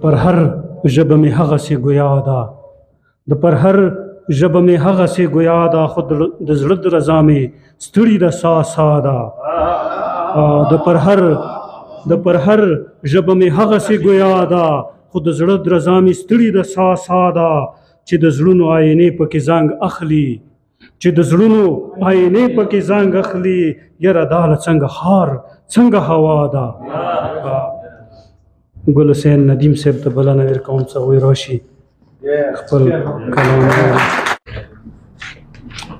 پر هر ژبه مې هغسې ګویا ده، د پر هر ژبه مې هغسې ګویا ده، خو د زړه درزا مې ستړي د سا سا ده. د پر هر ژبه مې هغسې ګویا ده، خو د زړه درزا مې ستړي د سا سا ده. چې د زړونو آینې پکې زنګ اخلي، چې د زړونو آینې پکې زنګ اخلي، یاره دا له څنګه ښار څنګه هوا ده. ګل حسین ندیم صاحب ته بلنه ورکوم چې هغوی راشي خپل کلام.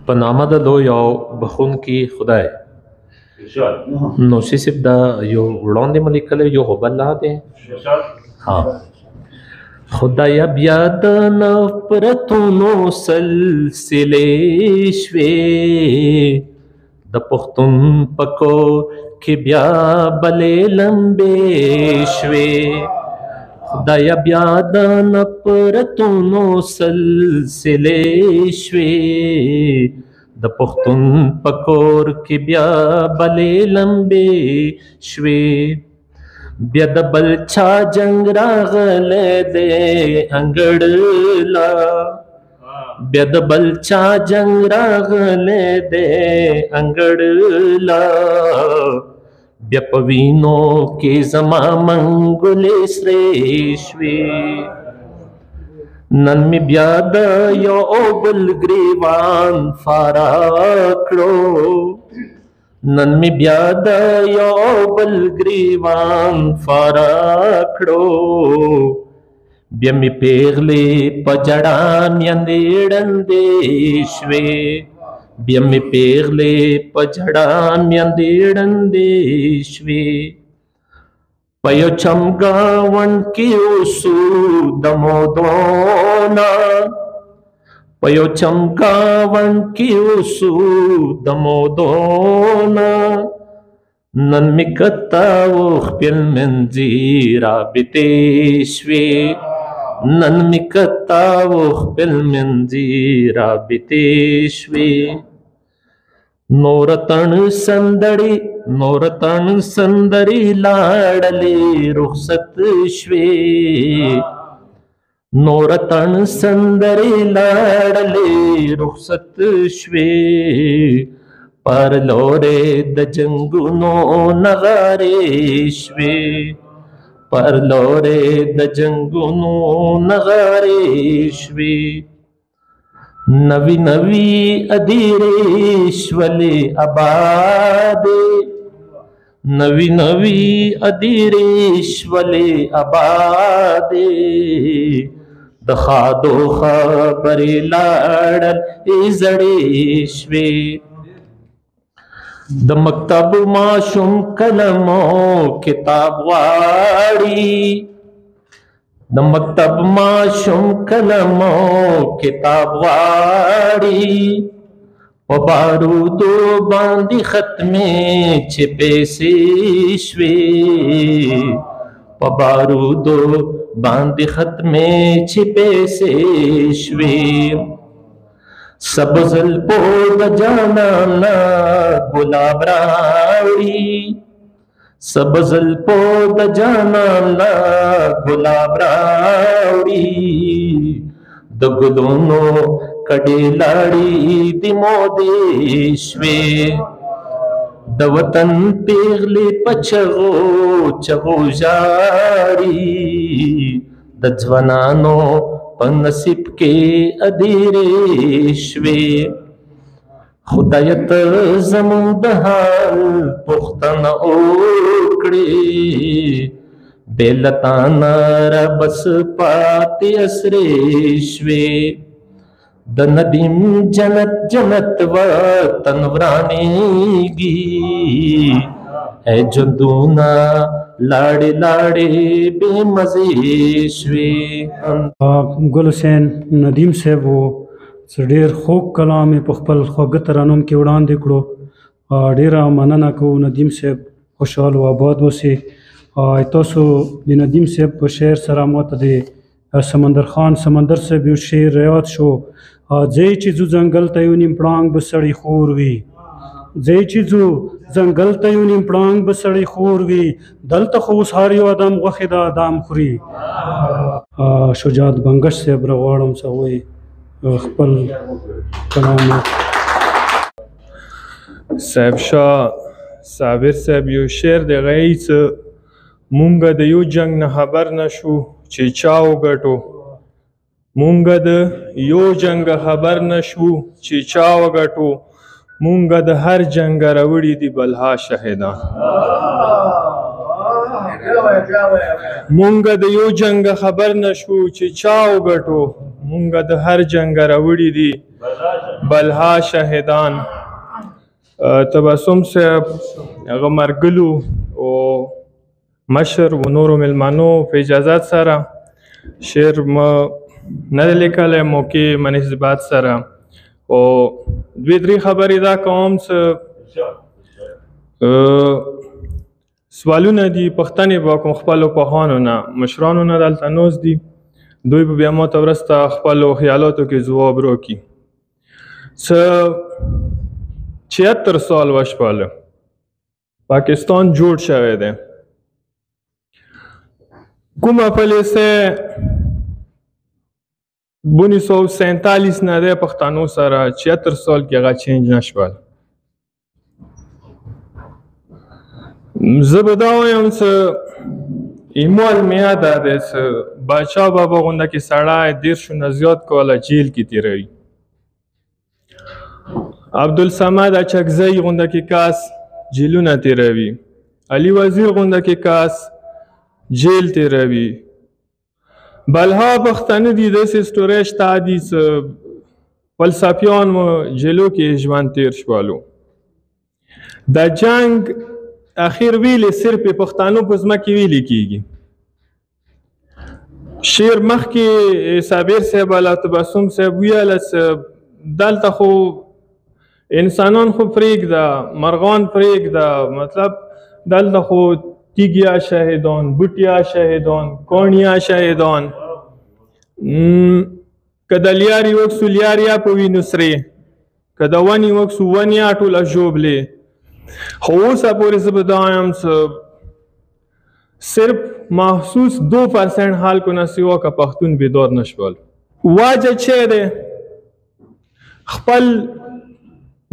په نامه د لوی او بخښونکي خدای. نو صاحب دا یو وړاندې مې لیکلی، یو خو بل لا دی. ها، خدای بیا د نفرتونو سلسلې شوې، د پښتون په کور کې بیا بلې لمبې شوې. خدای بیا د نفرتونو سلسلې شوې، د پښتون په کور کې بیا بلې لمبې شوې. بیا د بل چا جنګ راغلی دی انګړلا، بیا د بل چا جنګ راغلی دی انګړلا، بیا په وینو کې زما منګولې سرې شوې. نن مې بیا د یو بل ګریوان فارا کړو، نن مې بیا د یو بل ګریوان فارا کړو، بیا مې پیغلې په جړا میندې ړندې شوې، بیا مې پیغلې په جړا میندې ړندې شوې. په یو چمګاونډ کې اوسو د مودونه، په یو چمګاونډ کې اوسو د مودونه، نن مې کتا و خپل منځي رابطې شوې، نن مې کتا و خپل منځي رابطې شوې. نور تڼ سندرې، نور تڼ سندرې لاړلې رخصت شوې، نور تڼ سندرې لاړلې رخصت شوې. پر لورې د جنګونو نغارې شوې، پر لورې د جنګونو نغارې شوې. نوی نوی ادیرې شولې آبادې، نوی نوی ادیرې شولې آبادې، د ښادو خبرې لاړل زړې شوې. د مکتب ماشوم قلم او کتاب غواړي، د مکتب ماشوم قلم او کتاب غواړي، په بارودو باندې ختمې چې پیسې شوې، په بارودو باندې ختمې چې پیسې شوې. سبزل پو د جانانا ګلاب راوړي، سبزل پو د جانانا ګلاب راوړي، د ګلونو کډې لاړې د مودې شوې. د وطن پیغلې په چغو چغو ژاړي، د ځوانانو په نصیب کې ادیرې شوې. خدای ته زموږ د حال پوښتنه وکړې، بې له تا نه را بس پاتې اسرې شوې. د ندیم جنت جنت وطن ورانېږي، ای ژوندونه لاړې لاړې بې مزې شوې. ګل حسین ندیم صاحب و چې ډېر خوږ کلام یې په خپل خواږه ترنم کې وړاندې کړو. ډېره مننه کوو ندیم صاحب، خوشحال او آباد اوسې. تاسو د ندیم صاحب په شعر سره ماته د سمندر خان سمندر صاحب یو شعر یاد شو. ځئ چې ځو ځنګل ته یو نیم پړانګ به سړی خور وي، ځای چې ځو ځنګل ته یو نیم پړانګ به سړی خور وي، دلته خو اوس هر یو ادم غوښې د ادم خوري. شجاعت بنګش صاحب راغواړم چې هغوی خپل کلام. صاحب شاه صابر صاحب یو شعر دی غی چې مونږ د یو جنگ نه خبر نه شو چې چا وګټو، مونږ د یو جنگ خبر نه شو چې چا وګټو، مونږ د هر جنگ راوړي دي بلها شهیدان. مونږ د یو جنگ خبر نه شو چې چا وګټو، مونږ د هر جنگ راوړي دي بلها شهیدان. تبسم صاحب هغه مرګلو او مشر و نورو مېلمنو په اجازت سره شعر ما نه دی لیکلی، موقع مناسبات سره او دوې درې خبرې دا کوم چې سوالونه دي، پوښتنې به کوم خپلو پوهانو نه، مشرانو نه دلته ناست دي، دوی به بیا ما ته وروسته خپلو خیالاتو کې ځواب راکړي. څه 76 سال وشپاله پاکستان جوړ شوی دی، کومه پالیسي 1947 نه دی پښتنو سره 76 سال کې هغه چینج نه شول. زه به دا وایم چې ایمو المیه دا دی چې باچا بابا غونډه کې سړی 30 نه زیات کاله جیل کې تېروي، عبدالصمد اچکزی غونډه کې کاس جیلونه تېروي، علي وزیر غونډه کې کاس جیل تېروي، بلها پښتانه دي داسې سټورې شته دي چې فلسفیان مو جیلو کې ژوند تېر شولو. د جنګ اخر ویلې صرف پښتانو په ځمکې ویلې کېږي. شعر مخکې صابر صاحب الله تبسم صاحب ویله چې دلته خو انسانان خو پرېږده، مرغان پرېږده، مطلب دلته خو تیګیا شهیدان، بوټیا شهیدان، کاڼیا شهیدان، که د لیارې وکسو لیاریا په وینو سرې، که د ونې وکسو ونیا ټوله ژوبلې. خو اوسه پورې زه به دا وایم چې صرف محسوس 2% خلکو نه سوا که پښتون بیدار نه شول. واجه چې دی خپل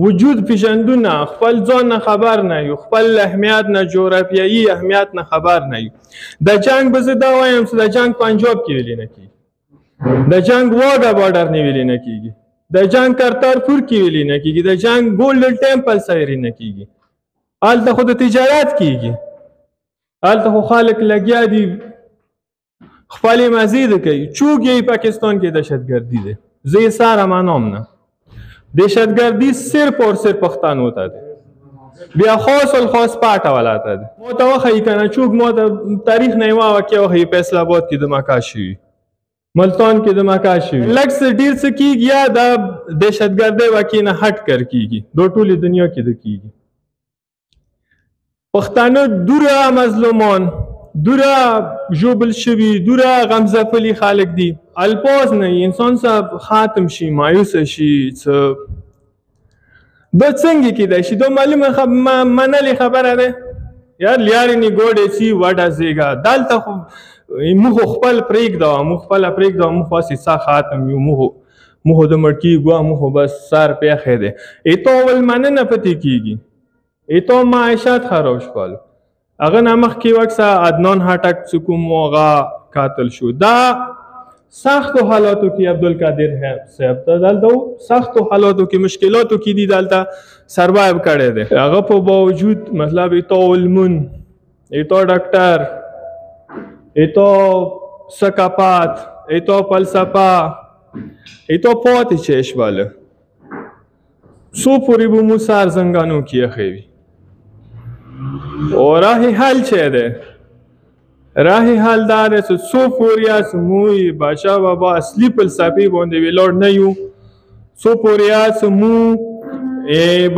وجود پیژندونه، خپل ځان نه خبر نه یو، خپل اهمیت نه، جغرافیایي اهمیت نه خبر نه یو. د جنگ به زه دا وایم چې د جنگ پنجاب کې ویلې نه کېږي، د جنگ واګه بارډر نه ویلې نه کېږي، د جنگ کرتارپور کې ویلې نه کېږي، د جنگ ګولډن ټیمپل سره نه کېږي. هلته خو د تجارت کېږي، هلته خو خلک لګیا دي خپلې مزې د کوي. چوک یې پاکستان کې دهشتګردي ده، زه یې ساره منم نه. دهشتګردي صرف اور صرف پښتنو ته ده، بیا خاص الخاص پاټه والا ته ده. ما ته وښیي که نه چوک، ما ته تاریخ نه یوه واقعه وښیي، فیصل آباد کې د مکا شوي، ملتان کې د مکا شوي، لږ څه ډېر څه کېږي، یا دا دهشتګردۍ واقع نه هټ کر کېږي، دا ټولې دنیا کې د کېږي. پښتانه دوره مظلومان، دوره ژوبل شوي، دوره غمځپلي خلک دي، الفاظ نه انسان صاحب ختم شي، مایوسه شي. څه دا څنګه کېدای شي؟ دا معلومه منلې خبره ده یار، لیارې نی ګوډې چی وډه زیږه. دلته خو موږ خپل پرېږده، موږ خپله پرېږده، موږ خو هسې څه ختم یو، موږ خو د مړ کېږو، موږ خو بس سر پېښی دی. ایتو ول مننه پتې کېږي، ایتو معیشت خراب شول. هغه نه مخکې وکسه عدنان هټک چې کوم و هغه قاتل شو. دا سختو حالاتو کې عبدالقادر صاحب ته دلته سختو حالاتو کې مشکلاتو کې دي دلته سروایو کړی دی. هغه په باوجود مطلب ایتو علمون، ایتو ډاکټر، ایتو ثقافت، ایتو فلسفه، ایتو پاتې چې شواله څو پورې به مو سر زنګانو کې ایښی وي. او راه حل چې دی، راه حل دا دی چې څو پورې اس موږ باچا بابا اصلي فلسفې باندې ولاړ نه یو، څو پورې اس موږ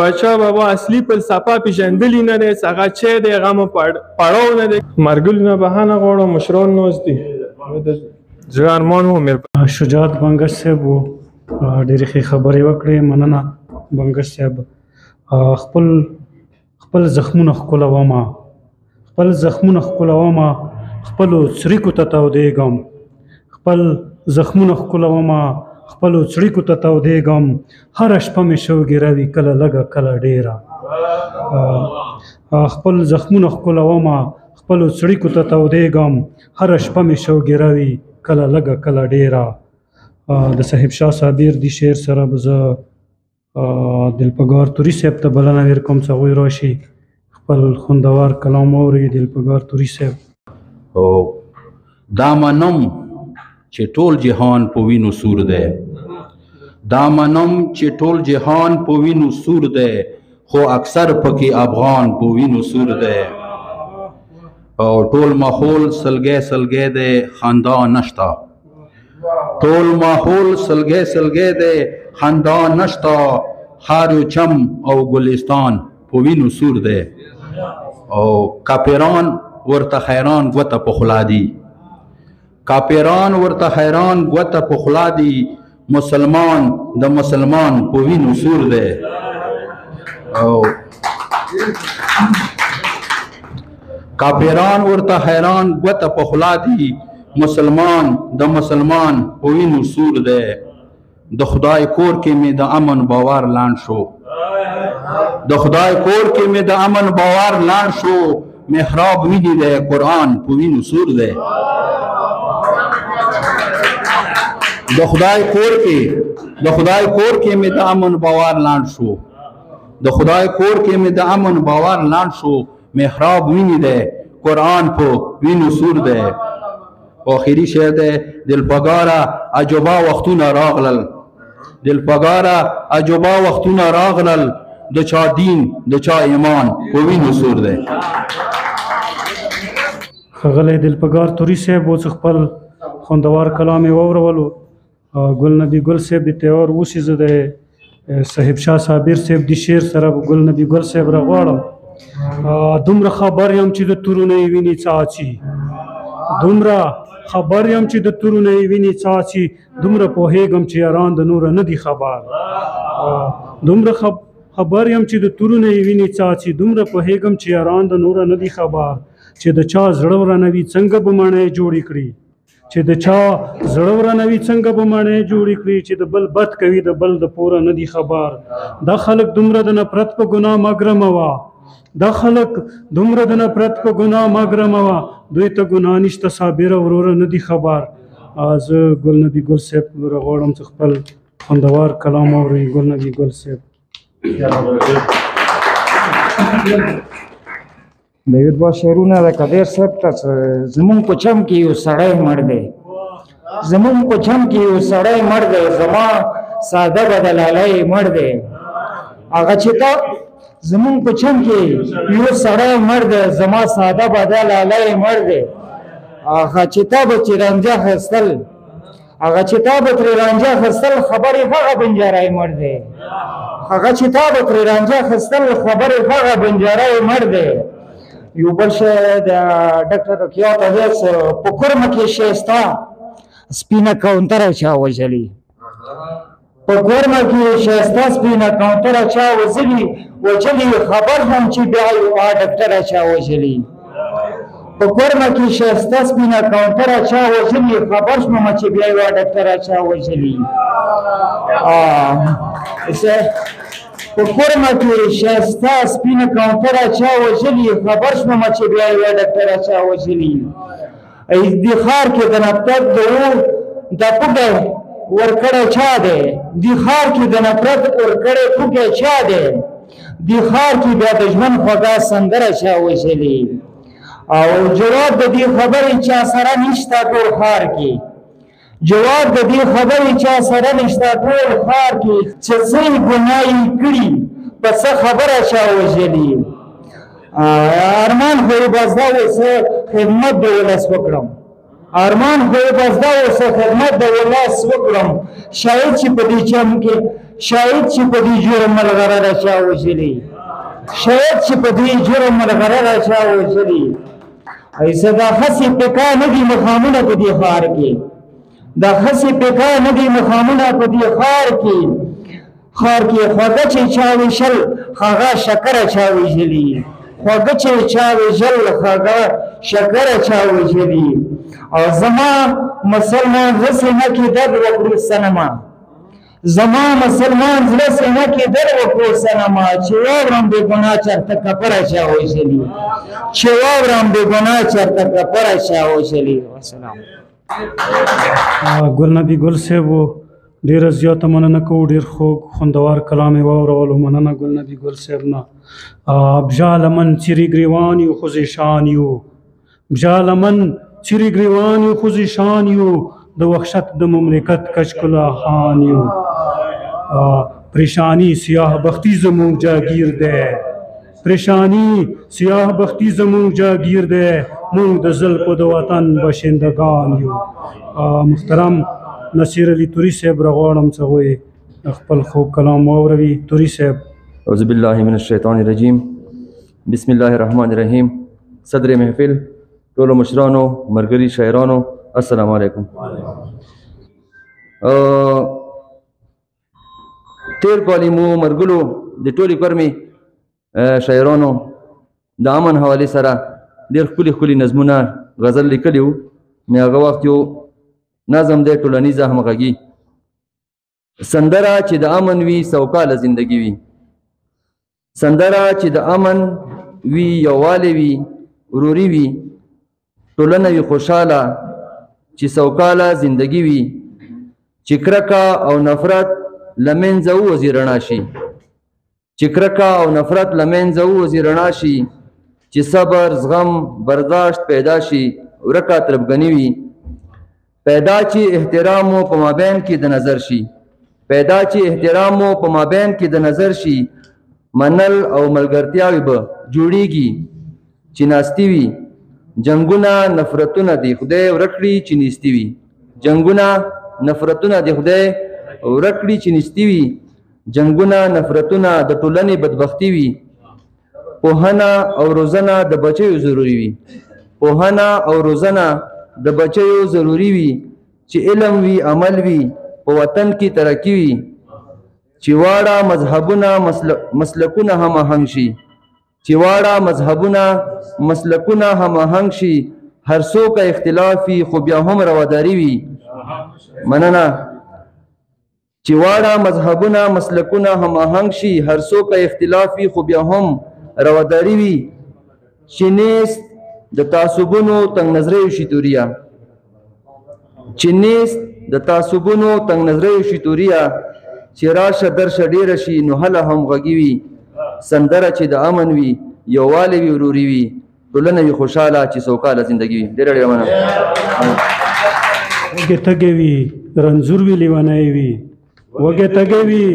باچا بابا اصلي فلسفه پېژندلي نه دی، چې هغه چې دی هغه مو پړاو نه دی. مرګلو نه بهانه غواړم، مشران ناست دي، د زړه ارمان و. شجاعت بنګش صاحب و، ډېرې ښې خبرې وکړې، مننه بنګش صاحب. خپل خپل زخمونه ښکلومه، خپل زخمونه ښکلومه، خپلو څریکو ته تودېږم، خپل زخمونه ښکلومه، خپلو څړیکو ته تودېږم، هره شپه مې شوګیره وي کله لږه کله ډېره. خپل زخمونه ښکلومه، خپلو څړیکو ته تودېږم، هره شپه مې شوګیره وي کله لږه کله ډېره. د صاحب شاه صابر دي شعر سره به زه دلپګار توري صاحب ته بلنه ورکوم چې هغوی راشي خپل خوندور کلام واوري. دلپګار توري صاحب. او دا منم چې ټول جهان په وینو سور دی، دا منم چې ټول جهان په وینو سور دی، خو اکثر پکې افغان په وینو سور دی. او ټول ماحول سلګی سلګی دی، خندا نشته، ټول ماحول سلګی سلګی دی، خندا نشته، هر یو چم او ګلستان په وینو سور دی. او کاپیران ورته حیران ګوته په خوله دي، کاپیران ورته حیران ګوته په خوله دي، مسلمان د مسلمان په وینو سور دی. او کاپیران ورته حیران ګوته په خوله دي، مسلمان د مسلمان په وینو سور دی. د خدای کور کې مې د امن باور لاند شو، د خدای کور کې مې د امن باور لاند شو، محراب ویني دی، قرآن په وینو سور دی. د خدای کور کې، د خدای کور کې مې د امن باور لاند شو، د خدای کور کې مې د امن باور لاند شو، محراب ویني دی، قرآن په وینو سور دی. آخري شعر دی، دلپګاره عجبا وختونه راغلل، دلپګاره عجبا وختونه راغلل، د چا دین د چا ایمان په وینو سور دی. ښاغلی دلپګار توري صاحب اوس خپل خوندور کلام یې واورولو. ګل نبي ګل صاحب د تیار اوسي، زه د صاحب شاه صابر صاحب د شعر سره ګل نبي ګل صاحب راغواړم. دومره خبر یم چې د تورو نه یې ویني څاڅي، دومره خبر یم چې د تورو نه یې ویني څاڅي، دومره پوهېږم چې یاران د نوره نه دي خبر. دومره خبر یم چې د تورو نه یې ویني څاڅي، دومره پوهېږم چې یاران د نوره نه دي خبر. چې د چا زړه ورانوي څنګه به ماڼۍ جوړې کړي، چې د چا زړه ورانوي څنګه به ماڼۍ جوړې کړي، چې د بل بد کوي د بل د پوره نه دي خبر. دا خلک دومره د نفرت په ګناه مه ګرموه، دا خلک دومره د نفرت په ګناه مه ګرموه، دوی ته ګناه نشته صابره وروره نه دي خبر. زه ګل نبي ګل صاحب راغواړم چې خپل خوندور کلام واوري. ګل نبي ګل صاحب. د یو دوه شعرونه د قدیر صاحب ته. زمونږ په چم کې یو سړی مړ دی، زمونږ په چم کې یو سړی مړ دی، زما ساده بدلالی مړ دی. هغه چې تا زمونږ په چم کې یو سړی مړ دی، زما ساده بدلالی مړ دی. هغه چې تا به چې رانجه خستل، هغه چې تا به ترې رانجه خستل، خبرې هغه بنجاری مړ دی. هغه چې تا به ترې رانجه خستل، خبرې هغه بنجاری مړ دی. یو بل شی د ډاکټر رقیه ته دی، په کورمه کې ښایسته سپینه کونتره چا وژلي، په کورمه کې ښایسته سپینه کونتره چا وژلي، وژلي خبر هم چې بیا یو ډاکټره چا وژلي. په کورمه کې ښایسته سپینه کونتره چا وژلي، خبر شوم چې بیا یو ډاکټره چا وژلي. په کورمه کې ښایسته سپینه کونتره چا وژلي، خبر شوم چې بیا یوه ډاکټره چا وژلي. دې ښار کې د نفرت د اور د پوکی ورکړی چا دی، دې ښار کې د نفرت ورکړی پوکی چا دی، دې ښار کې بیا د ژوند خوږه سندره چا وژلي. او جواب د دې خبرې چا سره نشته ټول ښار کې، جواب د دې خبرې چا سره نشته ټول ښار کې، چې څه یې ګناه یې کړي په څه خبره چا وژلي. ارمان خو یې بس دا و څه خدمت د ولس وکړم، ارمان خو یې بس دا و څه خدمت د ولس وکړم، شاید چې په دې چم کې، شاید چې په دې جرم ملغلره چا وژلي، شاید چې په دې جرم ملغلره چا وژلي. ایسه دا هسې پکا نه دي مقامونه په دې ښار کې، دا هسې پکا نه دي مقامونه په دې ښار کې، ښار کې خوږه چې چا ویشل هغه شکره چا ویشلي، خوږه چې چا ویشل هغه شکره چا ویشلي. او زما مسلمان زړه سینه کې درد وکړو صنمه، زما مسلمان زړه سینه کې درد وکړو صنمه، چې واورم بې ګناه چېرته کپره چا ویشلي، چې واورم بې ګناه چېرته کپره چا ویشلي. والسلام. ګل نبي ګل صاحب ډېره زیاته مننه کوو، ډېر خوږ خوندور کلام یې واورولو، مننه ګل نبي ګل صاحب نه. بجا لمن چیرې ګریوان یو خو ذیشان یو، بجا لمن چیرې ګریوان یو خو ذیشان یو، د وحشت د مملکت کچکله خان یو. پریشانی سیاه بختی زموږ جاګیر دی، پریشانی سیاه بختی زموږ جاګیر دی، موږ د زلفو د وطن باشندګان یو. محترم نصیر علي توري صاحب راغواړم چې هغوی خپل خوږ کلام واوروي. توري صاحب. اعوذ بالله من الشیطان الرجیم، بسم الله الرحمن الرحیم. صدر محفل، ټولو مشرانو، ملګري شاعرانو، السلام علیکم. تیر کال مو مرګلو د ټولې کورمې شاعرانو د امن حوالې سره ډېر ښکلي ښکلي نظمونه غزل لیکلي وو. مې هغه وخت یو نظم دی ټولنیزه همغږي، سندره چې د امن وي سوکاله زندگی وي، سندره چې د امن وي یووالی وي وروري وي، ټولنه وي خوشحاله چې سوکاله زندگی وي، چې کرکه او نفرت له منځه ووځي رڼا شي، چې کرکه او نفرت له منځه ووځي رڼا شي، چې صبر زغم برداشت پیدا شي ورکه تربګني وي، پیدا چې احترام مو په مابین کې د نظر شي، پیدا چې احترام مو په مابین کې د نظر شي، منل او ملګرتیاوې به جوړیږي چې ناستي وي، جنګونه نفرتونه دې خدای ورک کړي چې نیستي وي، جنګونه نفرتونه دې خدای ورک کړي چې نیستي وي، جنګونه نفرتونه د ټولنې بدبختي وي، پوهنه او روزنه د بچیو ضروري وي، پوهنه او روزنه د بچیو ضروري وي، چې علم وي عمل وي په وطن کې ترقي وي، چې واړه مذهبونه مسلکونه هم آهنګ شي، چې واړه مذهبونه مسلکونه هم آهنګ شي، هر څوک اختلاف وي خو بیا هم رواداري وي. مننه. چې واړه مذهبونه مسلکونه هم آهنګ شي، هر څوک اختلاف وي خو بیا هم رواداري وي، چې نیست د تعصبونو تنګ نظریو شي توریا، چې نیست د تعصبونو تنګ نظریو شي توریا، چې راشه درشه ډېره شي نو هله هم غږي وي، سندره چې د امن وي یووالی وي وروري وي، ټولنه وي خوشحاله چې سوکاله زندګي وي. ډېره ډېره مننه. وږی تږی وي رنځور وي لیونی وي، وږی تږی وي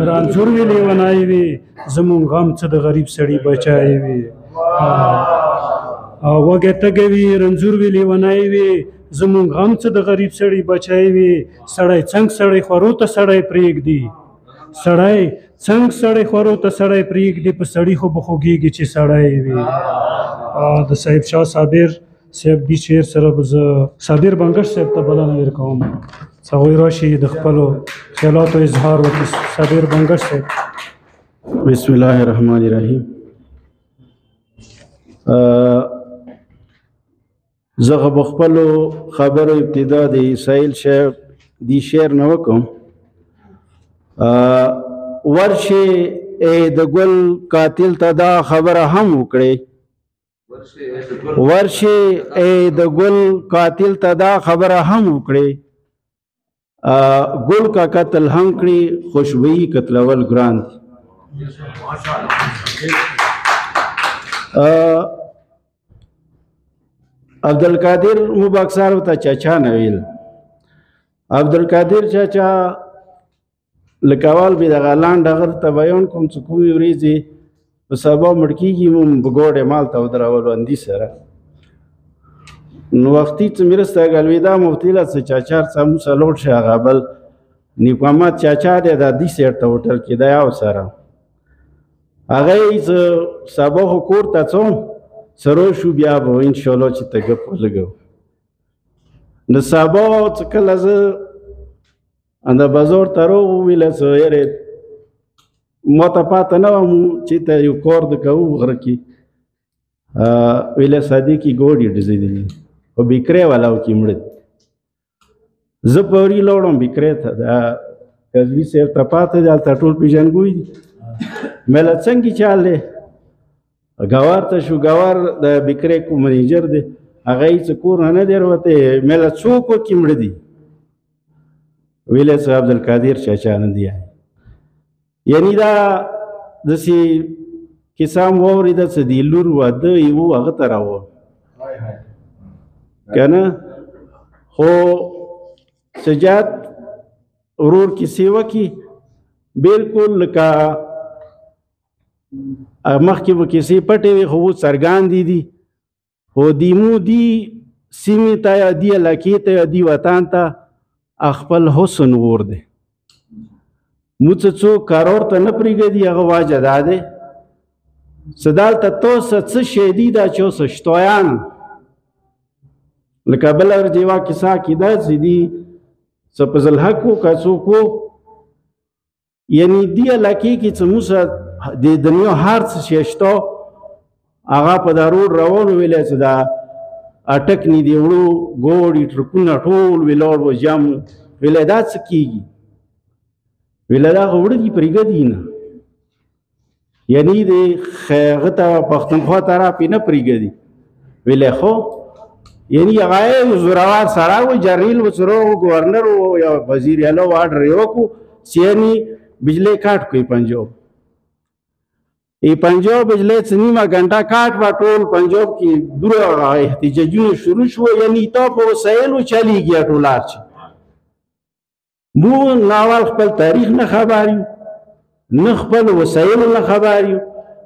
رنځور وي لیونی وي، زموږ غم څه د غریب سړي بچای وي. وږی تږی وي رنځور وي لیونی وي، زموږ غم څه د غریب سړي بچای وي. سړی څنګه سړی خورو ته سړی پرېږدي، سړی څنګه سړی خورو ته سړی پرېږدي، په سړي خو به خوږېږي چې سړی وي. د صاحب شاه صابر صاحب دې شعر سره به زه صابر بنګش صاحب ته بلنه ورکوم چې هغوی راشي د خپلو خیالاتو اظهار وکړي. صابر بنګش صاحب. بسم الله الرحمن الرحیم. زه په خپلو خبرو ابتدا د سهیل صاحب دې شعر نه وکړم. ورشي ای د ګل قاتل ته دا خبره هم وکړي، ورشي ای د ګل قاتل ته دا خبره هم وکړي، ګل کا قتل هم کړي خوشبویي قتلول ګران دي. عبدالقادر مباکسار ته چاچا نه ویل، عبدالقادر چاچا لکوال به دغه لنډه غر ته بیان کوم چې کومې ورځې په سبا مړ کېږي مونږ به ګوډې مال ته ودرولو اندي سره. نو وختي چې مرسته ګلوېدا مفتي له څه چاچا څه موسی لوړ شي، هغه بل نیک محمد چاچا دی دا دې سیټ ته هوټل کې دی او سره هغه یې چې سبا خو کور ته څوم سرو شو بیا به انشاءالله چې ته ګپ ولګوو. نو سبا چې کله زه انده بازار ته روغ وویله چې یارې ما ته پاته نه وه، چې ته یو کور د کوو غره کې ویله صادق کې ګوډي ډزېدلي او بیکرې والاو کې مړه دي. زه پوري لوړم بیکرې ته، دا قضوي صاحب ته پاته دی، هلته ټول پېژندګوی دي. مې له څنګه چال دی، ګوار ته شو، ګوار د بیکرې کوم منیجر دی، هغه یې څه کور نه دی راوتی. مې له څوک وکي مړه دي؟ ویله څه عبدالقادر چاچا نه دی. یعنی دا داسې کیسه هم واورېده چې د لور واده یې و، هغه ته راوړ که نه. خو سجاد ورور کیسې وکړي بالکل لکه مخکې به کیسې پټې وې، خو اوس څرګندې دي. خو د مو دي سیمې ته یا دي علاقې ته یا دي وطن ته خپل حسن ور دی. مو څه څوک کارور ته نه پرېږدي، هغه واجه دا دی چې دلته تاسو څه شی دي دا چې اوس شتویان لکه بله ورځ یوه کیسه کېده چې دي څه په زلحق و که څوک و، یعنی دې علاقې کې چې موږ د دنیا هر څه شی شته هغه په دا روډ روان ویلی چې دا اټک نه دی وړو ګوړي ټرکونه ټول ولاړ و جام ویلی دا څه کېږي؟ ویلی دا خو وړه دي پرېږدي نه، یعنی د هغه ته پښتونخوا طرف یې نه پرېږدي. ویلی خو یعنی هغه یو زورور سړی و، جرنیل و، څراغ و، ګورنر و یا وزیر اعلی و، آرډر یې وکړو چې یعنی بجلی کاټ کوي پنجاب. ای پنجاب بجلی څه نیمه ګنټه کاټ وه، ټول پنجاب کې دومره احتجاجونه شروع شو، یعنی تا په وسایلو چلیږي ټول هر چی. مو ناول خپل تاریخ نه خبر یو، نه خپل وسایلو نه خبر یو،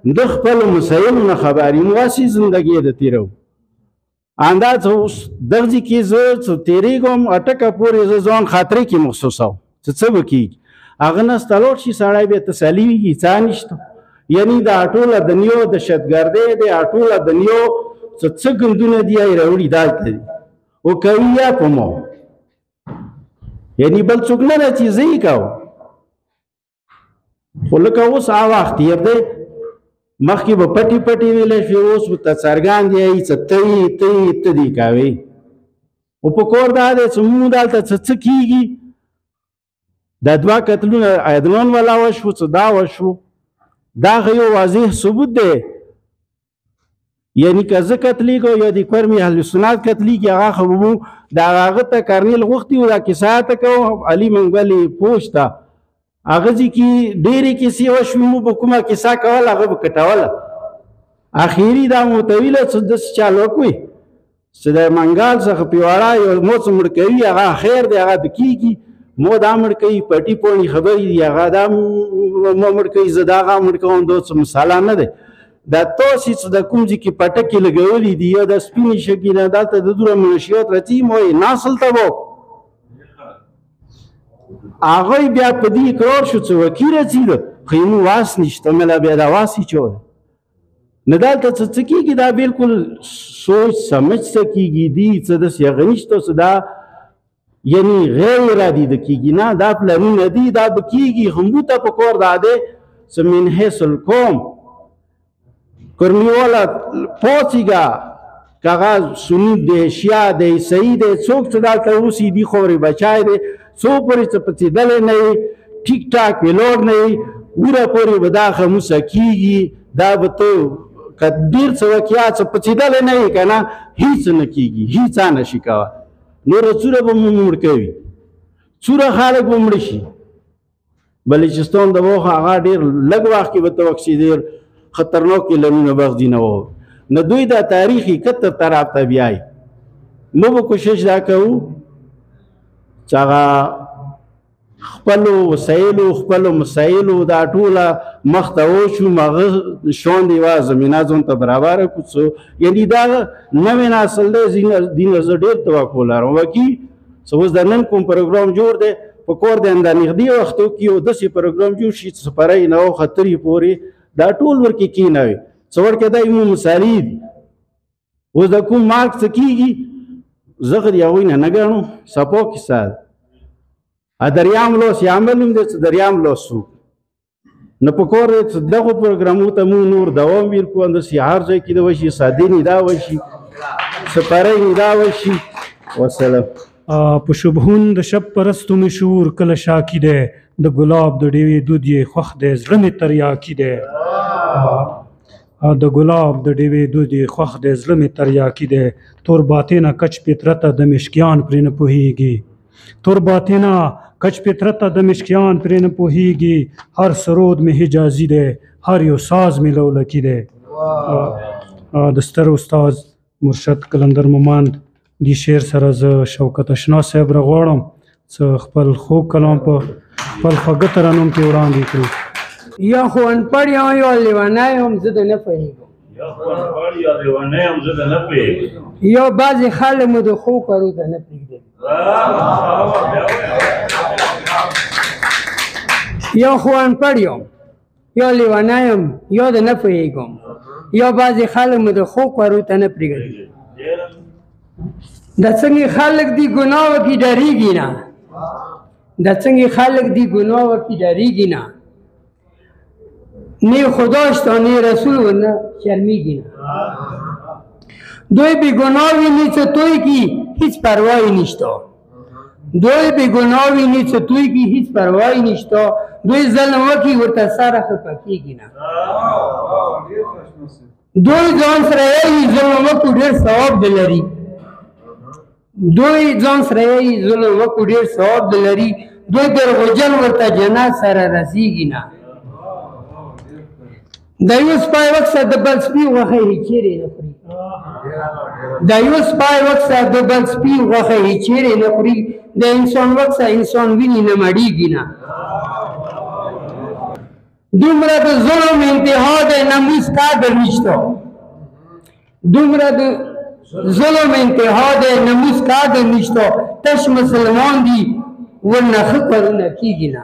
نه خپل مسایلو نه خبر یو، نو هسې زندګي د تېرو. انداز اوس دغه ځای کې زه څه تېرېږم اټکه پورې زه ځان خاطرې کې محسوسوم چې څه به کېږي. هغه نسته لاړ شي سړی بیا تسلي وي، څه نشته. یعنی دا ټوله دنیا دهشتګردۍ دی، ټوله دنیا څه څه ګندونه دي یې راوړي دلته دي او کوي یا په ما، یعنی بل څوک نه ده چې زه یې کوم. خو لکه اوس هغه وخت تېر دی، مخکې به پټې پټې ویلی شوې، اوس به ته څرګند یې څه ته یې ته یې ته دې کوې. خو په کور دا دی چې موږ دلته څه څه کېږي، دا دوه قتلونه عدنان والا وشو، څه دا وشو، دا خو یو واضح ثبوت دی. یعنی که زه قتلېږم یا د کورمې اهل سنت قتلېږي، هغه خو به مو د هغه ته کرنیل غوښتي و، دا کیسه ته کوم علي منګولې پوښ ته هغه ځای کې ډېرې کیسې وشوې، موږ به کومه کیسه کوله هغه به کټوله. اخري دا مو ورته ویله چې داسې چال وکړئ چې د منګال څخه پیواړه یو مو څه مړ کوي، هغه خیر دی، هغه د کېږي، مو دا مړ کوي، پټي پوڼې خبرې دي، هغه دا مو مړ کوي، زه دا هغه مړ کوم، دا څه مساله نه دی. دا تاسې چې د کوم ځای کې پټکې لګولې دي یا د سپینې شګې نه دلته د دومره منشیات راځي، مو یې نسل ته وکړو. هغوی بیا په دې اقرار شو چې وکي رسېده، خو یې مو واس نشته، مې لا بیا دا واس یې چا دی. نه دلته څه څه کېږي، دا بالکل سوچ سمج څه کېږي دي، څه داسې هغه نشته څه دا یعنی غیر ارادي د کېږي نه، دا پلانونه دي، دا به کېږي. خو موږ ته په کور دا دی چې من حیث القوم کرمیواله پاڅېږه، که هغه سني دی، شیعه دی، عیسایي دی، څوک چې دلته اوسي دي خاورې بچی دی، څو پورې چې پڅېدلی نه وي، ټیک ټاک ولاړ نه وي، وره پورې به دا خموسه کېږي. دا به ته که ډېر څه وکړې څه پڅېدلی نه وي که نه، هېڅ نه کېږي، هېڅ نه شي کوه. نوره څومره به مو مړ کوي، څومره خلک به مړه شي. بلوچستان د وخت هغه ډېر لږ وخت کې به ته وکسي ډېر خطرناک اعلانونه به ځینې وو. نو دوی دا تاریخي کتر طرف ته بیایي. موږ به کوشش دا کوو چې هغه خپلو وسایلو خپلو مسایلو دا ټوله مخته وشو، هغه شان دی یوه زمینه ځان ته برابره کړو. څو یعنی دا نوی نسل دی، دین زه ډېر توقع لرم. وکي څه اوس د نن کوم پروګرام جوړ دی په کور دی، همدا نږدې وختو کې یو داسې پروګرام جوړ شي چې سپری نه خطرې پورې دا ټول ورکې کېنوي. څه ورکې دا یې مثالي دي. اوس د کوم مارک څه کېږي زه خو د هغوی نه نه ګڼو، سپو کیسه ده. دریام لوس یا عمل هم دی چې دریام لوس څوک نو پکار دی چې دغو پروګرامو ته موږ نور دوام ورکړو، همداسې هر ځای کې د وشي، سادې ندا وشي، سپارۍ ندا وشي. وسلام. په شبهون د شب پرستو مې شعور کله شاکي دی، د ګلاب د ډېوې دود یې خوښ دی، زړه مې تریاکي دی. د ګلاب د ډېوې دود یې خوښ دی، زړه مې تریاکي دی. تور باطنه کچ فطرته د مشکیان پرې نه پوهېږي، تور باطنه کچ فطرته د مشکیان پرې نه پوهېږي. هر سرود مې حجازي دی، هر یو ساز مې لولکي دی. د ستر استاد مرشد قلندر مومند دې شعر سره زه شوکت اشنا صاحب راغواړم څه خپل خوږ کلام په خپل خواږه ترنم کې وړاندې کړي. یا خو انپړ یم یا لیونی یم، زه د نه پوهېږم. یا بعضې خلک مو د ښو کارو ته نه پرېږدي. یا خو انپړ یم یا لیونی یم یا د نه پوهېږم، یا بعضې خلک مو د ښو کارو ته نه پرېږدي. د څنګه خلک دي ګناه وکړي ډارېږي نه، د څنګه خلک دي ګناه وکړي ډارېږي نه، نه خدا شته نه رسول ونه شرمېږي نه. دوی بې ګناه ویني څه توی کي هیڅ پروا یې نشته، دوی بې ګناه ویني څه توی کي هیڅ پروا یې نشته. دوی ظلم وکړي ورته سره خفه کېږي نه. دوی ځان سره یې ظلم وکړو ډېر ثواب دی لري، دوی ځان سره یې ظلم وکړو ډېر ثواب دی لري. دوی دروغجن ورته جنت سره رسېږي نه. د یو سپی وکسه د بل سپي غوښه یې چیرې نه خوري، د یو سپی وکسه د بل سپي غوښه یې چیرې نه خوري. د انسان وکسه انسان ویني نه مړېږي نه. دومره د ظلم انتها د ناموس قدر نشته، دومره د ظلم انتها د ناموس قدر نشته. تش مسلمان دي ورنه ښه کارونه کېږي نه.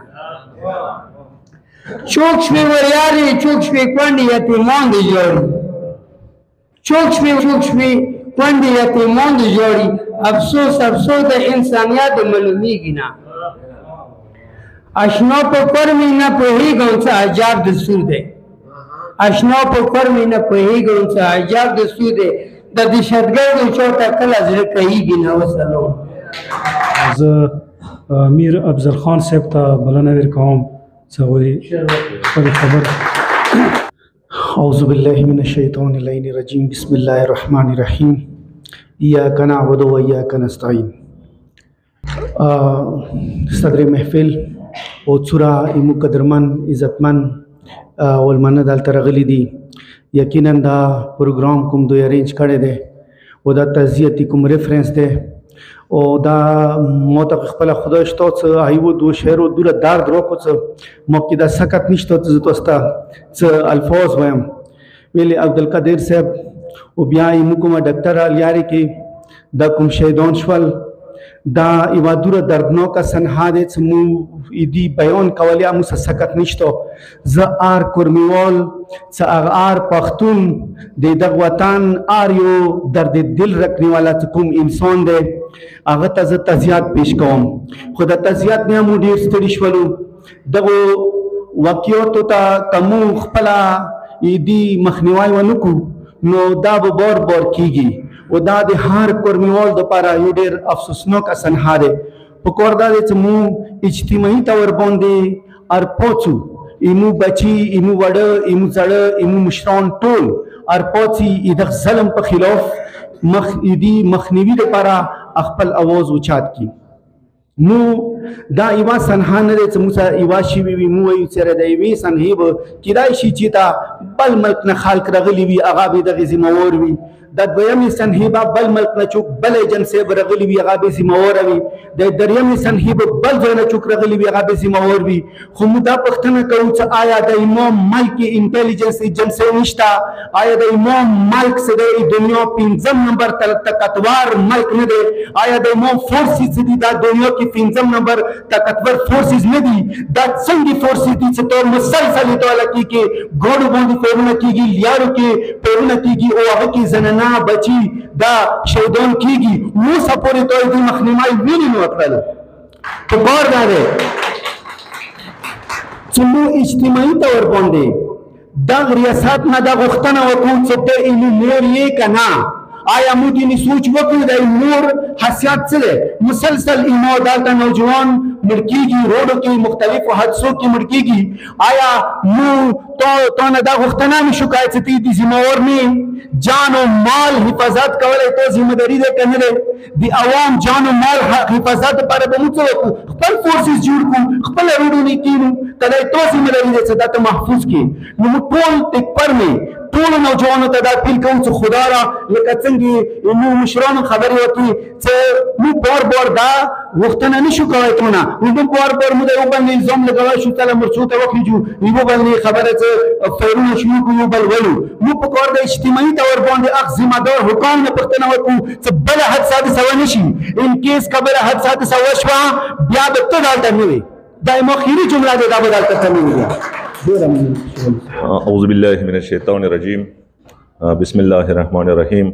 چوک شوې وریارې، چوک شوې کونډې یتیمان دې ژاړي، چوک شوې کونډې یتیمان دې ژاړي. افسوس افسوس د انسانیت معلومیږي نه. اشنا په کور مې نه پوهېږم څه عجب د سور دی، اشنا په کور مې نه پوهېږم څه عجب د سور دی. د دهشتګردو چاته کله زړه کهېږي نه. وسلام. زه میر افضل خان صاحب ته بلنه ورکوم څه هغوی خپلې خبرې. اعوذ بالله من الشیطان اللعین الرجیم، بسم الله الرحمن الرحیم، ایاک نعبد و ایاک نستعین. صدر محفل او څوره ایمو قدرمن عزتمن ولمنه دلته راغلي دي، یقینا دا پروګرام کوم دوی ارینج کړی دی او دا تعزیتي کوم ریفرنس دی او دا مو ته خپله خدای شته څه هغه دوه شعرو دومره درد راکړو څه ما کې دا سکت نشته چې زه تاسو ته څه الفاظ وایم. ویلې عبدالقادر صاحب او بیا یې موږ کومه ډاکټر لیارې کې دا کوم شهیدان شول، دا یوه دومره دردناکه صحنه دی چې مو دې بیان کولی مو څه سکت نشته. زه آر کورمیوال څه هغه آر پښتون د دغه وطن آر یو درد دل رکھنے والا څه کوم انسان دی هغه ته زه تعزیات پیش کوم. خو د تعزیات نه مو ډېر ستړي شولو. دغو واقعاتو ته که مو خپله دې مخنیوی ونه کړو نو دا به بار بار کېږي او دا د هر کورمیوال دپاره یو ډېر افسوسناک صحنه دی. په کار دا دی چې مو اجتماعي طور باندې ارپاڅو، ایمو بچي، ایمو وړه، ایمو زړه، ایمو مشران ټول ارپاڅي دغه ظلم په خلاف مخ دې مخنیوي دپاره خپل اواز اوچت کړي. مو دا یوه صحنه نه دی چې موږ سره یوه شوې وي، مو وایو چې د یوې صحنې به کیدای شي چې تا بل ملک نه خلک راغلي وي هغه به دغې ذمهوار وي، د دویمې صحنې به بل ملک نه څوک بل ایجنسۍ به راغلي وي هغه به ذمهواره وي، د درېیمې صحنې به بل ځای نه څوک راغلي وي هغه به ذمهوار وي. خو موږ دا پوښتنه کوو چې آیا د امام ملک انټیلیجنس ایجنسۍ نشته؟ آیا د امام ملک څه دی دنیا پنځم نمبر طاقتور ملک نه دی؟ آیا د امام فورسز څه دي دا دنیا کې پنځم نمبر طاقتور فورسز نه دي؟ دا څنګه فورسز دي چې ته مسلسل ته کې ګاډو باندې فیرونه کېږي، لیارو کې فیرونه کېږي او هغه کې زنانه بچي دا شهیدان کېږي. اوسه پورې ته دې مخنیوی وینې نه وکړل. په کار دا دی چې مو اجتماعي طور باندې دغه ریاست نه دا غوښتنه وکړو چې ته اینو مور یې که نه؟ آیا مو دیني سوچ وکړو د مور حیثیت څه دی؟ مسلسل ایمو دلته نوجوان مړ کېږي، روډو کې مختلفو حادثو کې مړ کېږي. آیا مو تو نه دا غوښتنه نه شو کولی چې ته د ذمهوار نه جان او مال حفاظت کولی، تو ذمه داري ده که نه دی؟ د عوام جان او مال حفاظت لپاره به موږ څه وکړو؟ خپل فورسز جوړ کړو، خپل روډونه کینو، که دا تو ذمه داري ده چې دا ته محفوظ کړي. نو موږ ټول تکپر مې ټولو نوجوانو ته دا اپیل کوو چې خدا را لکه څنګه نو مشرانو خبرې وکړي چې موږ بار بار دا غوښتنه نه شو کولی، تونه موږ بار بار موږ یو باندې الزام لګولی شو، تله مرچو ته وخیجو، یو باندې خبره چې فیرونه شروع کړو، یو بل ولو. موږ په کار د اجتماعي طور باندې اخ ذمه دار حکام نه پوښتنه وکړو چې بله حادثه داسې ونه شي. ان کیس که بله حادثه داسې وشوه بیا به ته دلته نه وې. دا یې اخري جمله ده، دا به دلته ته نه وي. اعوذ بالله من الشیطان الرجیم، بسم الله الرحمن الرحیم.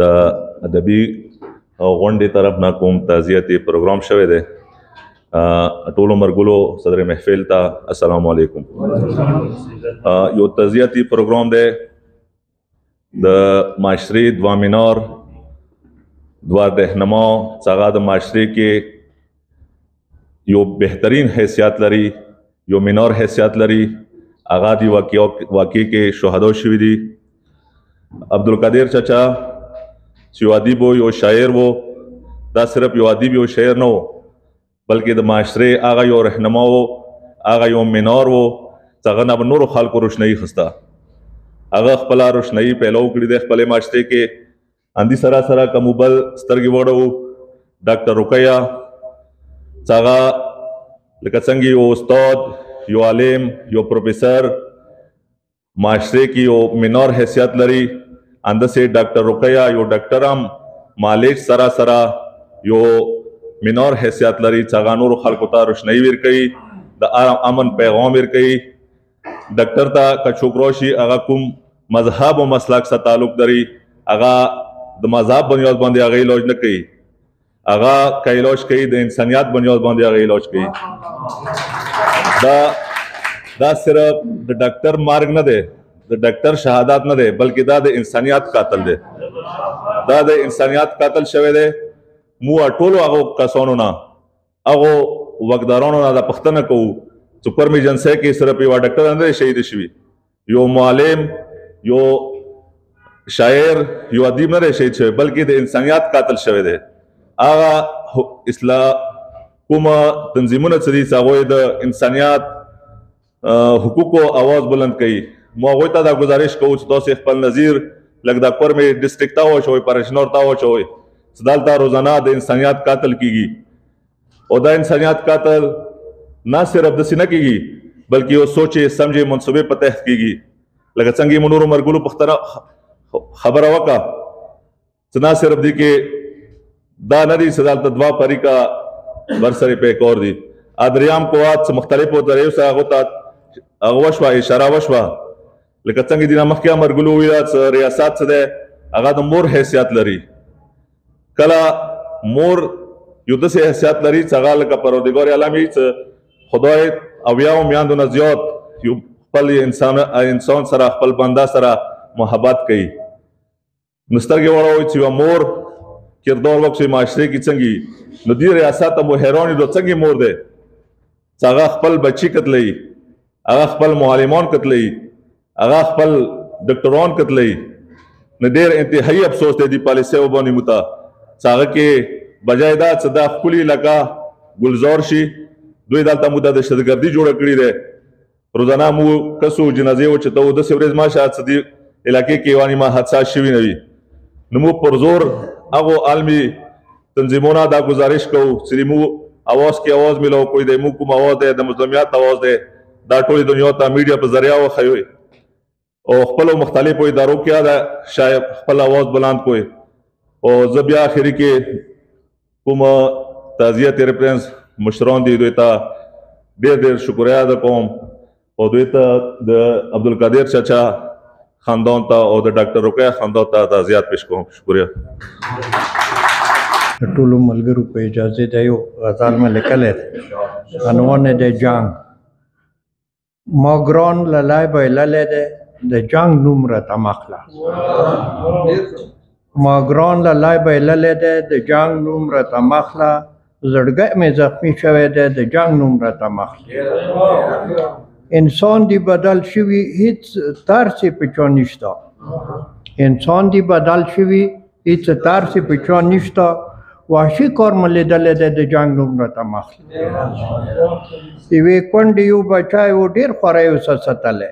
د ادبي غونډې طرف نه کوم تعزیتي پروګرام شوی دی. ټولو مرګلو صدر محفل ته السلام علیکم. یو تعزیتي پروګرام دی د معاشرې دوه مینار، دوه رهنما چې هغه د معاشرې کې یو بهترین حیثیت لري، یو مینار حیثیت لري، هغه دی واقع کې شهدا شوي دي. عبدالقادر چاچا چې یو ادیب و، یو شاعر و، دا صرف یو ادیب یو شاعر نه و، بلکې د معاشرې هغه یو رهنما و، هغه یو مینار و چې هغه نه به نورو خلکو روشنایي خسته. هغه خپله روشنایي پیلو کړې دی خپلې معاشرې کې. اندي سره سره که مو بل سترګې وړوو، ډاکټر رقیه چې هغه لکه څنګه یو استاد، یو عالم، یو پروفیسر معاشرې کې یو مینار حیثیت لري، همداسې ډاکټر رقیه یو ډاکټر هم معالج سره سره یو مینار حیثیت لري چې هغه نورو خلکو ته روشنایي ورکوي، د امن پیغام ورکوي. ډاکټر ته که څوک راشي هغه کوم مذهب او مسلک سره تعلق لري، هغه د مذهب بنیاد باندې هغه علاج نه کوي، هغه که علاج کوي د انسانیت بنیاد باندې هغه علاج کوي. دا صرف د ډاکټر مرګ نه دی، د ډاکټر شهادت نه دی، بلکې دا د انسانیت قاتل دی. دا د انسانیت قاتل شوی دی. مو ټولو هغو کسانو نه، هغو واکدارانو نه دا پوښتنه کوو چې کورمې ایجنسۍ کې صرف یو ډاکټر نه دی شهید شوي، یو معلم، یو شاعر، یو ادیب نه دی شهید شوی، بلکې د انسانیت قاتل شوی دی. هغه اصلاح کومه تنظیمونه چې دي چې هغوی د انسانیت حقوقو اواز بلند کوي، مو هغوی ته دا ګزارش کوو چې تاسې خپل نظیر لږ د کورمې ډسټرکټ ته واچوئ، پرشنور ته واچوئ چې دلته روزانه د انسانیت قتل کیږي. او دا انسانیت قتل نه صرف داسې نه کیږي، بلکې یو سوچې سمجې منصوبې په تحت کیږي. لکه څنګه یې مو نورو مرګلو پوښتنه خبره وکړه چې نه صرف دې کې دا نه دي چې دلته دوه فریقه برسرې پیکور دي، ادریام قوات څه مختلفو طریقو سره هغو ته هغه وشوه، اشاره وشوه. لکه څنګه دې نه مخکې مرګلو وویل چې ریاست څه دی، هغه د مور حیثیت لري. کله مور یو داسې حیثیت لري چې هغه لکه پروردګار عالم یې چې خدای اویاو میندو نه زیات یو خپل انسان سره، خپل بنده سره محبت کوي. نو سترګې واړوئ چې یوه مور کردار وکړي معاشرې کې څنګه، نو دې ریاست ته مو حیران یو، څنګه مور دی چې هغه خپل بچي قتلوي، هغه خپل معلمان قتلوي، هغه خپل ډاکټران قتلوي. نو ډېر انتهایي افسوس دی دې پالیسیو باندې مو ته چې هغه کې بجای دا چې دا ښکلي علاقه ګلزار شي، دوی دلته مو ته دهشتګردي جوړه کړې ده. روزانه مو کسو جنازې وچتوو، داسې ورځ ما شه چې دې علاقې کې یوه نیمه حادثه شوې نه وي. نو موږ پر زور هغو عالمي تنظیمونه دا ګزارش کوو چې مو اواز کې اواز ملو کوی دی، مو کوم اواز دی د مظلومیت اواز دی، دا ټولې دنیا ته میډیا په ذریعه وښیوئ او خپلو مختلفو ادارو کې دا شاید خپل اواز بلند کوئ. او زه بیا اخري کې کوم تعزیت ریفرنس مشران دي دوی ته ډېر ډېر شکریه ادا کوم، او دوی ته د عبدالقادر چاچا خاندان ته او د ډاکټر رقیه خاندان ته تعزیت پیش کوم. شکریه. د ټولو ملګرو په اجازه دی یو غزل مې لیکلی دی، عنوان یې دی جنګ. ما ګران لالی بایللی دی د جنګ نوم راته مه اخله. ما ګران لالی بایللی دی د جنګ نوم راته مه اخله، زړګی مې زخمي شوی دی د جنګ نوم راته مه اخله. انسان دی بدل شوي هیڅ ترس یې په چا نشته، انسان دی بدل شوي هیڅ ترس یې په چا نشته، وحشي کار مو لیدلی دی د جنګ نوم راته مه اخله. یوې کونډې یو بچی و ډېر خوری یې ورسره ساتلی،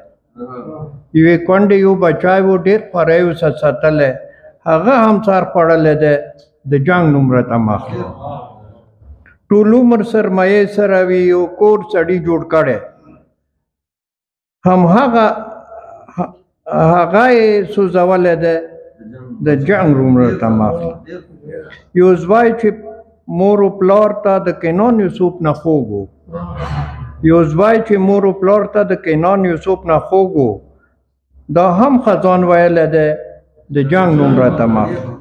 یوې کونډې یو بچی و ډېر خوری یې ورسره ساتلی، هغه هم څار خوړلی دی د جنګ نوم راته مه اخله. ټول عمر سرمایې سره وي یو کور سړي جوړ کړی، هم هغه یې سوځولی دی د جنګ نوم راته مه اخله. یو ځوی چې مور و پلار ته د کینان یوسف نه خوږ و، یو ځوی چې مور و پلار ته د کینان یوسف نه خوږ و، دا هم خزان ویلی دی د جنګ نوم راته مه اخله.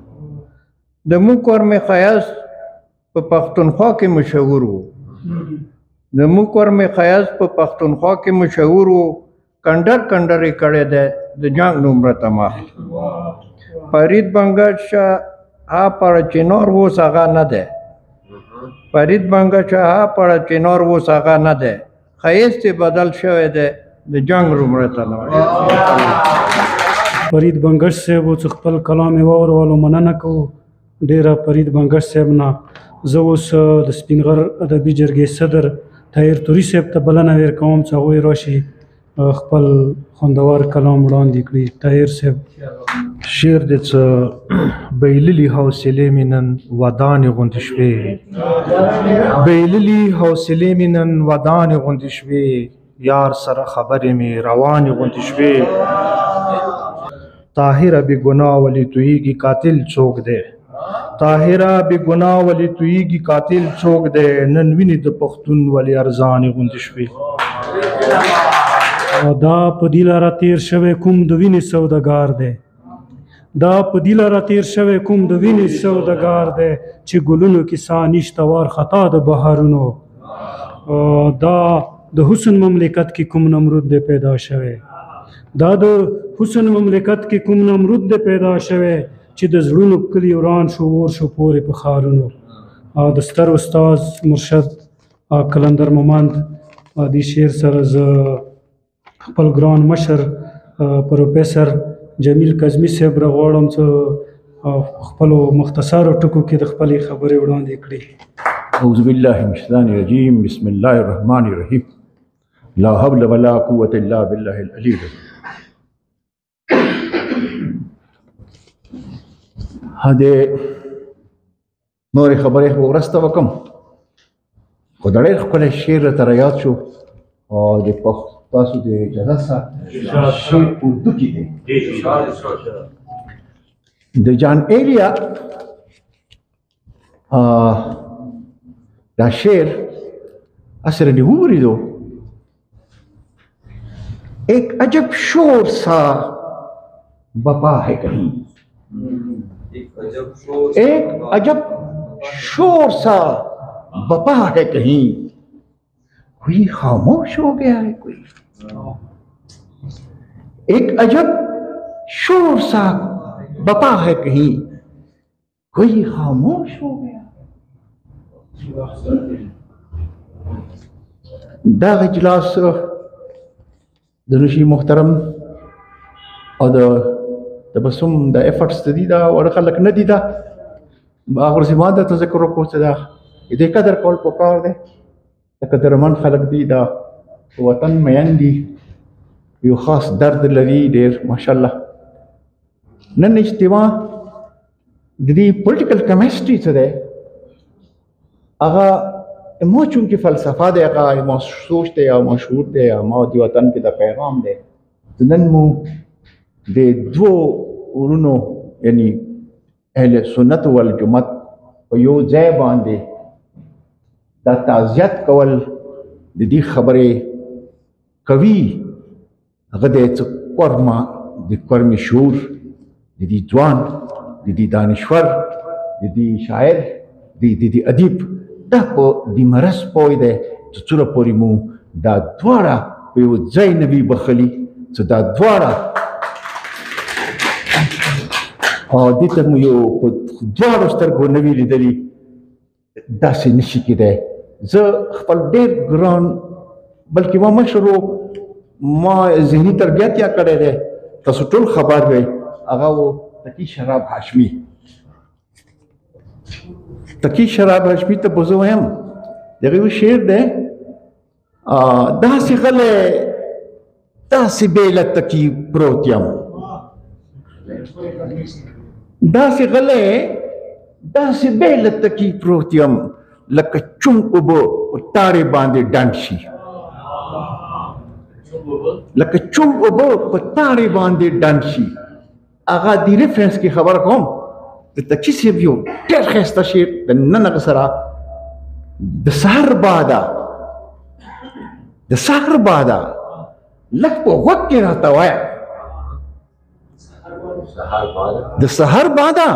د موږ کورمې ښایست په پښتونخوا کې مشهور و، د موږ کورمې ښایست په پښتونخوا کې مشهور و، کنډر کنډر یې کړی دی د جنګ نوم راته مه اخله. فرید بنګش ها پړ چینار اوس هغه نه دی، فرید بنګش ها پړ چینار اوس هغه نه دی، ښایست یې بدل شوی دی د جنګ نوم راته نه اخله. فرید بنګش صاحب چې خپل کلام یې واورولو مننه کوو ډېره فرید بنګش صاحب نه. زه اوس د سپینغر ادبي جرګې صدر طاهر توري صاحب ته بلنه ورکوم چې هغوی راشي خپل خوندور کلام وړاندې کړي. طاهر صاحب. شعر د څه بایللي حوصلې مې نن ودانې غوندې شوې، بایللي حوصلې مې نن ودانې غوندې شوې، یار سره خبرې مې روانې غوندې شوې. طاهره بې ګناه ولې تویږي قاتل څوک دی، طاهره بې ګناه ولې تویږي قاتل څوک دی، نن وینې د پښتون ولې ارزانې غوندې شوې. دا په دې لاره تیر شوی کوم د وینې سوداګار دی، دا په دې لاره تیر شوی کوم د وینې سوداګار دی، چې ګلونو کې سا نشته وار خطا د بهارونو. دا د حسن مملکت کې کوم نمرود دی پیدا شوی، دا د حسن مملکت کې کوم نمرود دی پیدا شوی، چې د زړونو کلي وران شو اور شو پورې په ښارونو. د ستر استاد مرشد قلندر مومند دې شعر سره زه خپل ګران مشر پروفیسر جمیل کاظمي صاحب راغواړم چې خپلو مختصرو ټکو کې د خپلې خبرې وړاندې کړي. اعوذ بالله من الشیطان الرجیم، بسم الله الرحمن الرحیم، لا حول ولا قوة الا بالله العلی العظیم. د نورې خبرې خو وروسته وکړم، خو دا ډېر ښکلی شعر راته رایاد شو او د تاسو د اجازه سره شعر اردو کې دی. د جان ایلیا دا شعر اثر نے واورېدو، ایک عجب شور سا بپا ہے کہیں، ایک عجب شور سا بپا ہے کہیں، کوئی خاموش ہو گیا ہے کوئی، ایک عجب شور سا بپا ہے کہیں، کوئی خاموش ہو گیا. دا اجلاس د نشي محترم او د تبسم د افورټس د دي دا وړه خلک نه دي، دا هغه ورځې ما درته ذکر وکړو چې دا دې قدر کول پکار دی، د قدرمن خلک دي، دا وطن مین دي، یو خاص درد لري ډېر ماشاءالله. نن اجتماع د دې پولیټیکل کیمسټري څه دی، هغه ما چونکې فلسفه دی، هغه ما سوچ دی او مشهور دی او ما د وطن کې د پیغام دی. نن مو د دوو ورونو یعنی اهل سنت والجماعت په یو ځای باندې دا تعزیت کول د دې خبرې کوي، هغه د څه کورمه د کورمې شعور د دې ځوان د دې دانشور د دې شاعر د دې ادیب دا په دې مرض پوه دی چې څومره پورې مو دا دواړه په یو ځای نه وي بخښلي چې دا دواړه او دې ته مو یو په دواړو سترګو نه وي لیدلي، داسې نشي کېدی. زه خپل ډېر ګران، بلکې ما مشر و، ما ذهني تربیت یا کړی دی، تاسو ټول خبر وئ، هغه و تقي شراب هاشمي. تقي شراب هاشمي ته به زه وایم، د هغه یو شعر دی، داسې غلی داسې بې له تکي پروت یم، داسې غلی داسې بې له تکي پروت یم، لکه چونګ اوبه په تاړې باندې ډنډ شي، لکه چونګ اوبه په تاړې باندې ډنډ شي. هغه د ریفرنس کې خبره کوم، د تکي صاحب یو ډېر ښایسته شعر د نن هغه سره، د سحر باده، د سحر باده لږ په غوږ کې راته وایه، د سحر باده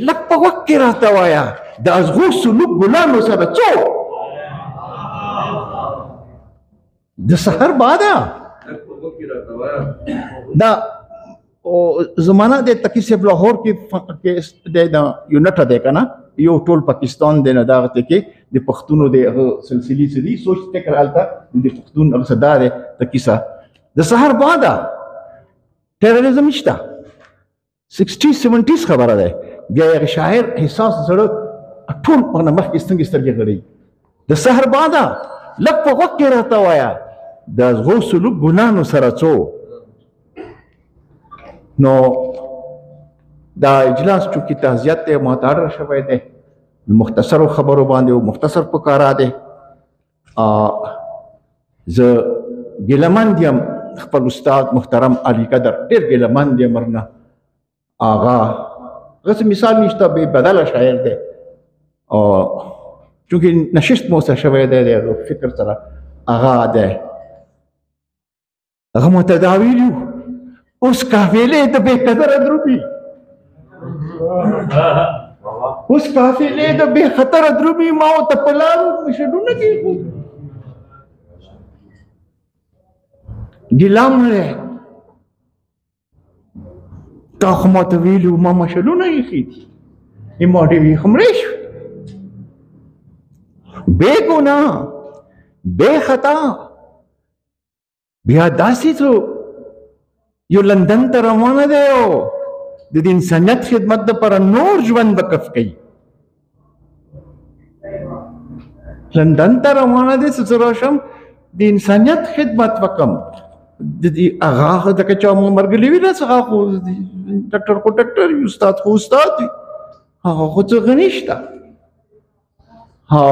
لږ په غوږ کې راته وایه، د ازغو سلوک ګلانو سره څو، د سحر باده. دا زمانہ د تقي صاحب لاهور کې د یو نټه دی که نه، یو ټول پاکستان دی، نه دغه کې د پښتونو د هغه سلسلې څه دي، سوچ فکر هلته د پښتون هغه څه دا دی تقي صاحب. د سحر باده ټیرریزم نشته، 60 70 خبره ده. بیا هغه شاعر احساس زړه ټول په مخکې سترګې سترګې غړي. د سحر باده لږ په غوږ کې راته وایه، د ازغو سلوک ګلانو سره څو. نو دا اجلاس چونکې تعزیت دی، ماته اړه شوی دی، مختصرو خبرو باندې او مختصر پکارا دی. زه ګیله مند یم خپل استاد محترم علي قدر، ډېر ګیله مند یم ورنه. هغه هغسې مثال نشته، بې بدله شاعر دی، او چونکې نشست مو سره شوی دی د هغه فکر سره، هغه دی هغه ماته دا ویلي، اوس قافلې د بې قدره درومي، اوس قافلې د بې خطره درومي، ما ورته په لارو مشلونه کېښود. ګیله مې تا خو ماته ویلي وو، ما مشلونه ایښي دي، ما ډېرې خمرې شوې، بې ګناه بې خطا. بیا داسې څو یو لندن ته روانه دی او د دې انسانیت خدمت دپاره نور ژوند وقف کوي. لندن ته روانه دی چې زه راشم د انسانیت خدمت وکړم. د دې هغه ځکه چې موږ مرګلي وي، هغه خو ډاکټر خو ډاکټر وي، استاد خو استاد وي، هغه خو څه نشته. ها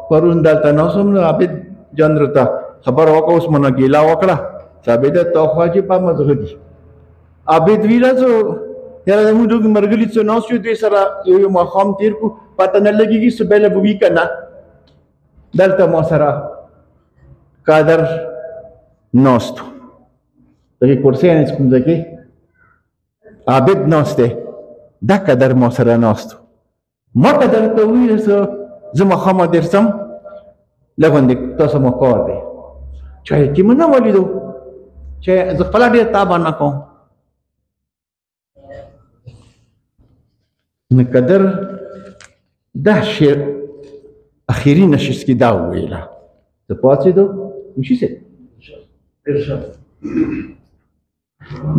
پرون دلته ناست وم، عابد جان راته خبره وکړه، اوس مو نه ګیله وکړه، عابده تا خو عجیبه مزغه دي. عابد ویله چې یاره زموږ دوی مرګلي څه ناست یو، دوی سره یو یو ماښام تېر کړو، پته نه لګېږي څه بله به وي که نه. دلته ما سره قادر ناست و، دغې کرسۍ نه کوم ځای کې عابد ناست دی، دا قدر ما سره ناست و. ما قدر ته وویل چې زه ماښامه درځم، لږ غوندې تاسو مو کار دی، چای کې مې نه ولیدو، چې زه خپله ډېر تابه نه کوم. نو قدر دا شعر اخري نشست کې دا وویله، زه پاڅېدو، وشي صاحب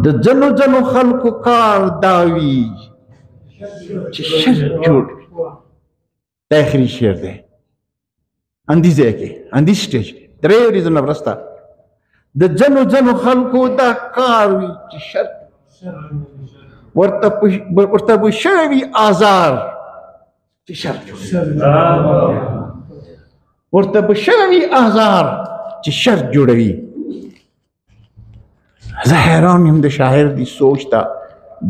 د ځنو ځنو خلکو کار دا وي چې شر جوړ کړي. دا اخري شعر دی، اندي ځای کې، اندي سټیج کې، درې ورځې نه وروسته د ځنو ځنو خلکو دا کار وي چې شر ورته به شوی وي آزار چې شر جوړ، ورته به شوی وي آزار چې شر جوړوي. زه حیران یم د شاعر دی سوچ ته،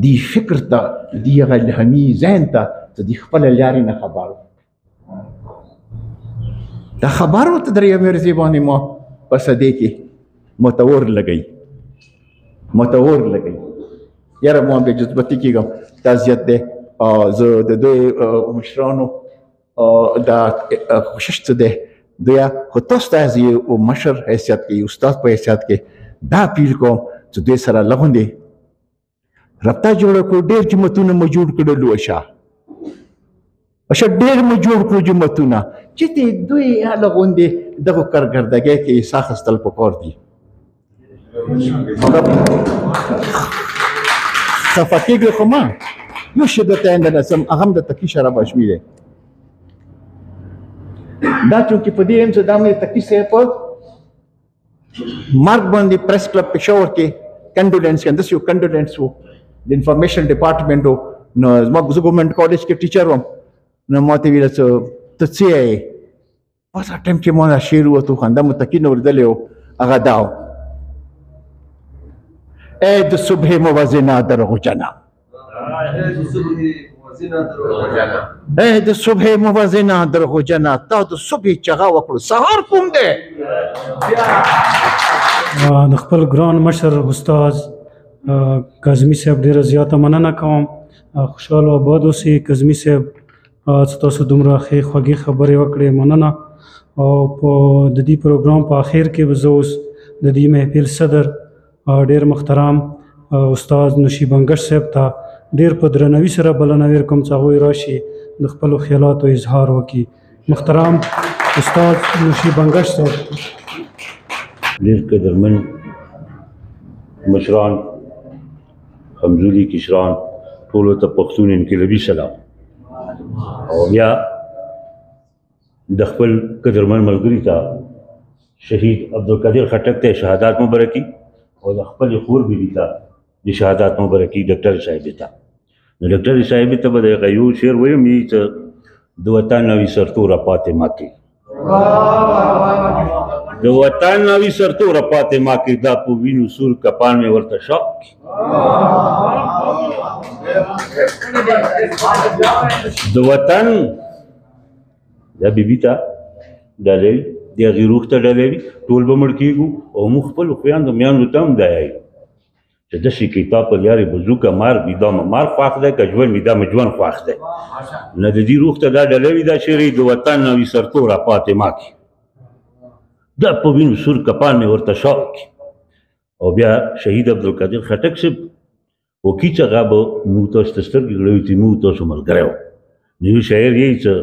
دی فکر ته، دی هغه الهامي ذهن ته چې دی خپله لارې نه خبر. دا خبر ورته درېیمې ورځې باندې ما په صدې کې متور لګوي، متور لګوي. یاره ما بې جذباتي کېږم، تعزیت دی. زه د دوی مشرانو دا کوشش څه دی، دوی خو تاسو ته یو مشر حیثیت کې، استاد په حیثیت کې دا اپیل کوم چې دوی سره لغوندې رابطه جوړه کړو. ډېر جوماتونه مو جوړ کړلو، شه ډېر مو جوړ کړو جوماتونه چې دوی هله غوندې دغو کارګردګۍ کې حصه اخیستل پکار دي. خفه کېږي خو ما یو شی درته آینده نسم، هغه هم د تقي شراب هاشمي دی. دا چونکې په دې هم چې دا مې تقي صاحب په مرګ باندې پریس کلب پېښور کې کنډولنس کې داسې یو کنډولنس و، د انفارمیشن ډپارټمنټ و. نو زما زه ګورنمنټ کالج کې ټیچر وم، نو ما ته ویل چې ته څه یې؟ پس هغه ټایم کې ما دا شعر ووتو، خندا مو تقي نه اورېدلی و، هغه دا و: ای د صبح موازنه دروغجنه، ای د صبح موازنه دروغجنه، تا د صبح چغه وکړو، سهار کوم دی؟ د خپل ګران مشر استاد کاظمي صاحب ډېره زیاته مننه کوم. خوشحال او آباد اوسئ کاظمي صاحب، چې تاسو دومره ښې خوږې خبرې وکړې، مننه. او په د دې پروګرام په اخر کې به زه اوس د دې محفل صدر ډېر محترم استاد نشي بنګش صاحب ته ډېر په درناوي سره بلنه ورکوم چې هغوی راشي د خپلو خیالاتو اظهار وکړي. محترم استاد نشي بنګش صاحب. ډېر قدرمن مشران، همزولي کشران، ټولو ته پښتون انقلابي سلام. او بیا د خپل قدرمن ملګري ته شهید عبدالقادر خټک ته شهادت مبارکي، او د خپلې خور بیبي ته د شهادت مبارکي ډاکټر صاحب ته. نو ډاکټر صاحب ته به د هغه یو شعر ویم چې د وطن نوي سرتوره پاتې ما کې، د وطن نوي سرتوره پاتې ما کې، دا په وینو سور کپان مې ورته شاق کړي. د وطن دا بیبي ته ډالۍ، د هغې روح ته ډالۍ، ټول به مړ کېږو. او موږ خپلو خویندو میندو ته هم دا وایو چې داسې کتاب په لارې به ځو، که مرګ وي دا مې مرګ خوښ دی، که ژوند وي دا مې ژوند خوښ دی. نو د دې روح ته دا ډالۍ وي، دا شعر د وطن نوي سرتوره پاتې ما کې، دا په وینو سور کپان مې ورته شاق کړي. او بیا شهید عبدالقادر خټک صاحب وکي چې هغه به موږ تاسو ته سترګې ګړوي چې موږ تاسو ملګری وو. نو یو شاعر یې چې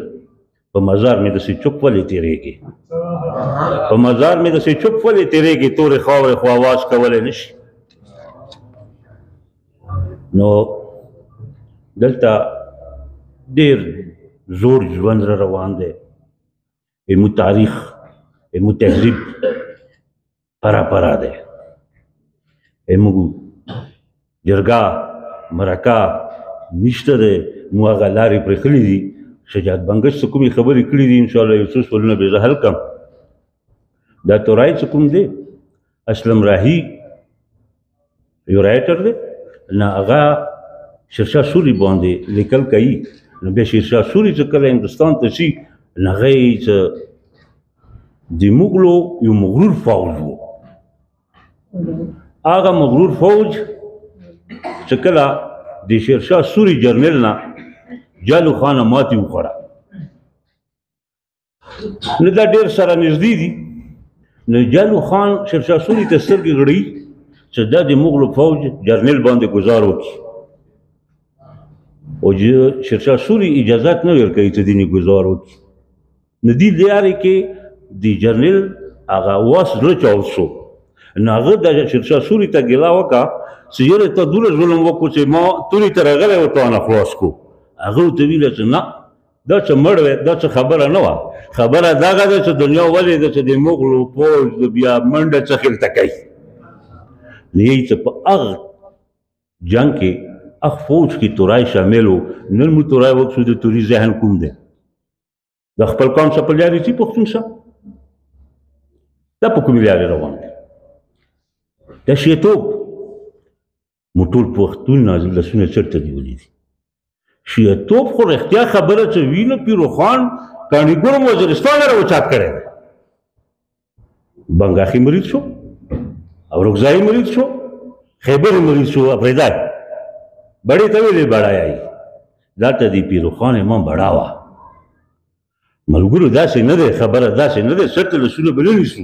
په مزار مې داسې چوپ ولې تېرېږي، په مزار مې داسې چوپ ولې تېرېږي، تورې خاورې خو اواز کولی نه شي. نو دلته ډېر زوړ ژوند را روان دی، زموږ تاریخ، زموږ تهذیب پرا پرا دی، زموږ جرګه مرکه نشته دی، موږ هغه لارې پرېښلې دي. شجاعت بنګش څه کومې خبرې کړې دي، انشاءالله یو څو سوالونه به زه حل کړم. دا تورای څه کوم دی، اسلم راهي یو رایټر دی، نه هغه شیرشاه سوري باندې لیکل کوي. نو بیا شیرشاه سوري چې کله هندوستان ته شي، نو هغه یې چې د مغلو یو مغرور فوج و، هغه مغرور فوج چې کله د شیرشاه سوري جرنیل نه جالو خانه ماتې وخوړه، نو دا ډېر سره نږدې دي. نو جالو خان شیرشاه سوري ته سترګې غړوي چې دا د مغلو فوج جرنیل باندې ګزار وکړي، او شیرشاه سوري اجازت نه ورکوي چې دیني ګزار وکړي. نو دې لارې کې د جرنیل هغه واس زړه چاود شو، نو هغه د شیرشاه سوري ته ګیله وکړه چې یاره ته دومره ظلم وکړو چې ما توري ته راغلی و تا نه خلاص کړو. هغه ورته ویل چې نه، دا چې مړ وی دا څه خبره نه وه، خبره دغه ده چې دنیا ولې ده چې د مغلو فوج د بیا منډه څه خلته کوي. نو یې چې په هغه جنګ کې هغه فوج کې تورای شامل و. نن مو تورای وکړو، د توري ذهن کوم دی؟ د خپل قوم څخه په لارې ځي پښتون څه دا په کومې لارې روان دی؟ دا شیطوب مو ټول پښتون لاسونه چېرته نیولي دي؟ شیعتوب خو رښتیا خبره چې وینو پیرو خان کاڼي ګورم وزیرستان راوچات کړی دی، بنګاخي مریض شو، اورکزای مریض شو، خیبر مریض شو، افریدای بړې ته ویلې بړای دا ته دی پیرو خان امام بړا وه. ملګرو داسې نه دی، خبره داسې نه دی، سر ته لاسونه به نه نیسو،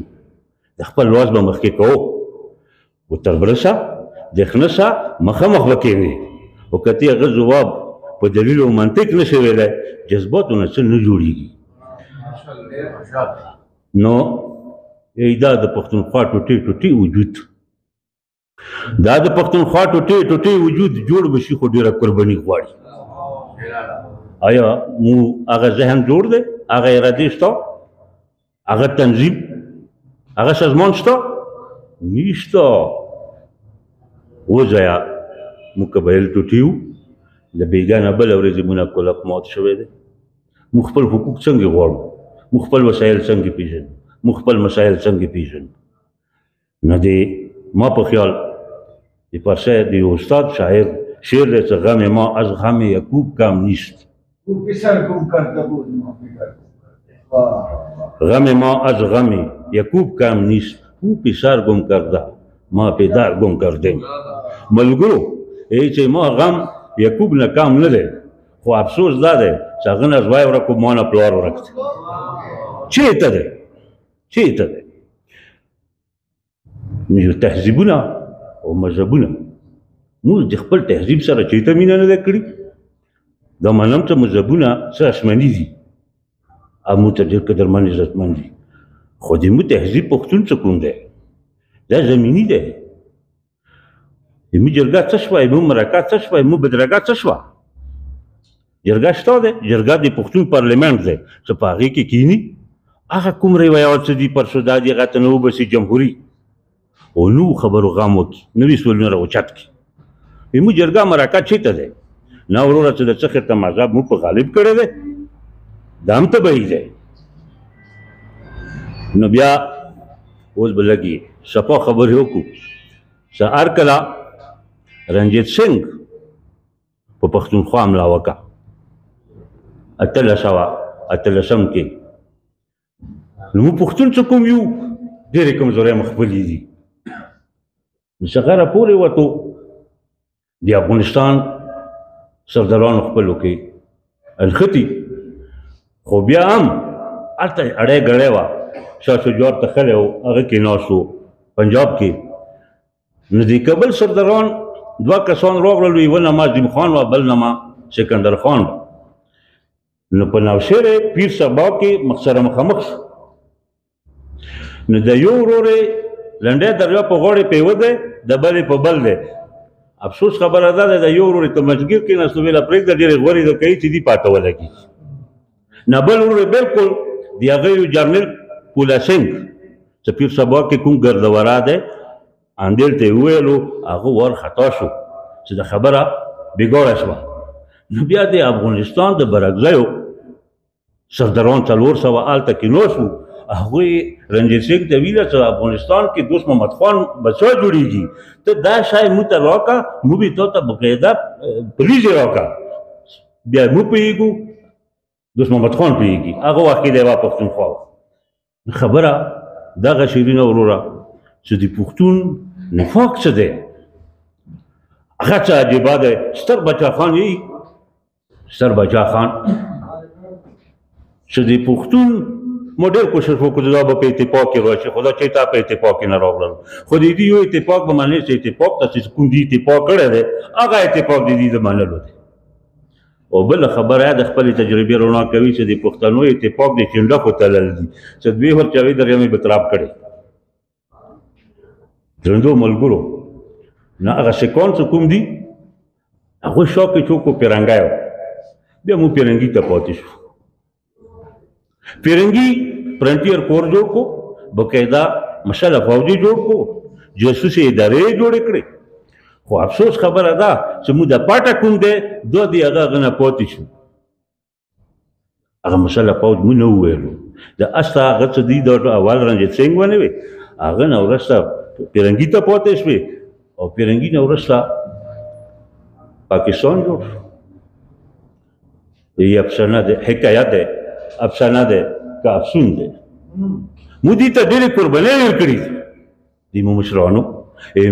د خپل لواس به مخکې کوو، و تر برسه د خنسه مخامخ به کښېنې، او که ته هغه ځواب په دلیل او منطق نه شې ویلی، جذباتو نه څه نه جوړېږي. نو دا د پښتونخوا ټوټې ټوټې وجود، دا د پښتونخوا ټوټې ټوټې وجود جوړ به شي، خو ډېره قرباني غواړي. آیا مو هغه ذهن جوړ دی؟ هغه ارادې شته؟ هغه تنظیم، هغه سازمان شته؟ نشته. وځایه موږ قبایل ټوټې یو، د بېګا نه بله ورځ زموږ کلک مات شوی دی. موږ خپل حقوق څنګه غواړو؟ موږ خپل وسایل څنګه پېژنو؟ موږ خپل مسایل څنګه پېژنو؟ نه دی ما په خیال د پارسه د یو استاد شاعر شعر دی چې غم ما از غم یعقوب کم نیست. غم ما از غم یعقوب کم نیست، او پسر گم کرده ما پدر گم کرده. ملګرو ای چې ما غم یعقوب نه کم نه دی، خو افسوس دا دی چې هغه نه زوی ورک و ما نه پلار ورک دی. چېرته دی؟ چېرته دی؟ نو تهذیبونه او مذهبونه موږ د خپل تهذیب سره چېرته مینه نه ده کړې. دا منم چې مذهبونه څه آسماني دي او موږ ته ډېر قدرمن عزتمن دي، خو د موږ تهذیب پښتون څه کوم دی؟ دا زمیني دی. زموږ جرګه څه شوه؟ زموږ مرکه څه شوه؟ زموږ بدرګه څه شوه؟ جرګه شته دی، جرګه د پښتون پارلیمنټ دی چې په هغې کې کینی. هغه کوم روایات څه دي پرسو دا دي، هغه ته نه وبسي جمهوري او نو خبرو غم وکړي، نوي سوالونه راوچت کړي. زموږ جرګه مرکه چېرته دی؟ نه وروره چې د څه خېرته مذهب موږ په غالب کړی دی، دا هم طبیعي دی. نو بیا اوس به لږې صفا خبرې وکړو چې هر کله رنجیت سنګ په پښتونخوا حمله وکړه 1818 کې، نو موږ پښتون څه کوم یو ډېرې کمزورۍ مو خپلې دي. نو چې هغه راپورې وتو د افغانستان سردارانو خپلو کې انښتي، خو بیا هم هلته اړی ګړی وه. شاه شجاع ته تللی و، هغه کې ناست و پنجاب کې. نو د کابل سرداران دوه کسان راغلل، یوه نامه عظیم خان وه، بل نامه سکندر خان وه. نو په نوشهره پیر سبا کې سره مخامخ شو. نو د یو ورور یې لنډی دریا په غاړې په یوه دی، د بل یې په بل دی. افسوس خبره دا ده، د یو ورور یې ته مجګیر کېناستو، ویله پرېږده ډېرې غورې ده کوي چې دي پاته ولګي. نه بل ورور یې بلکل د هغه یو جرنیل پولا سنګ چې پیر سبا کې کوم ګردورا دی، اندیل ته یې وویلو، هغه ور خطا شو چې د خبره بېګاړه شوه. نو بیا د افغانستان د برګزیو سرداران 400 هلته کې ناست وو. هغوی رنجیت سنګ ته ویله چې افغانستان کې دوست محمد خان بچا جوړېږي، ته دا شی موږ ته راکړه، موږ به تا ته باقاعده پولیس یې راکړه، بیا موږ پوهېږو، دوست محمد خان پوهېږي. هغه وخت کې د یوه پښتونخوا وه. خبره دغه شعرونه وروره چې د پښتون نفاق څه دی، هغه څه عجیبه دی. ستر بچا خان یې، ستر بچا خان چې د پښتون ما ډېر کوشش وکړو چې دا به په اتفاق کې راشي، خو دا چېرته په اتفاق کې نه راغلل. خو د دې یو اتفاق به منې چې اتفاق ته چې کوم دي اتفاق کړی دی، هغه اتفاق د دې د منلو دی. او بله خبره د خپلې تجربې رڼا کوي چې د پښتنو اتفاق د چنډخو تلل دي چې دوی ورچوي درېیمې به تراب کړي. درندو ملګرو، نه هغه سکان چې کوم دي هغوی شا کې څوک و پیرنګی و، بیا موږ پیرنګي ته پاتې شو. پیرنګي فرنټیر کور جوړ کو، باقاعده مسله فوجي جوړ کو، جاسوسي ادارې جوړې کړې. خو افسوس خبره ده چې موږ د پاټه کوم دی دا د هغه هغه نه پاتې شو. هغه مسله فوج موږ نه وویلو، د استه هغه څه دي دا اول رنجیت سنګ ونه وي، هغه نه وروسته پیرنګي ته پاتې شوې او پیرنګي نه وروسته پاکستان جوړ شو. یې افسانه ده، حکایت ده، افسانه ده که افسون ده. موږ دې ته ډېرې قربانۍ ورکړي دي مو مشرانو،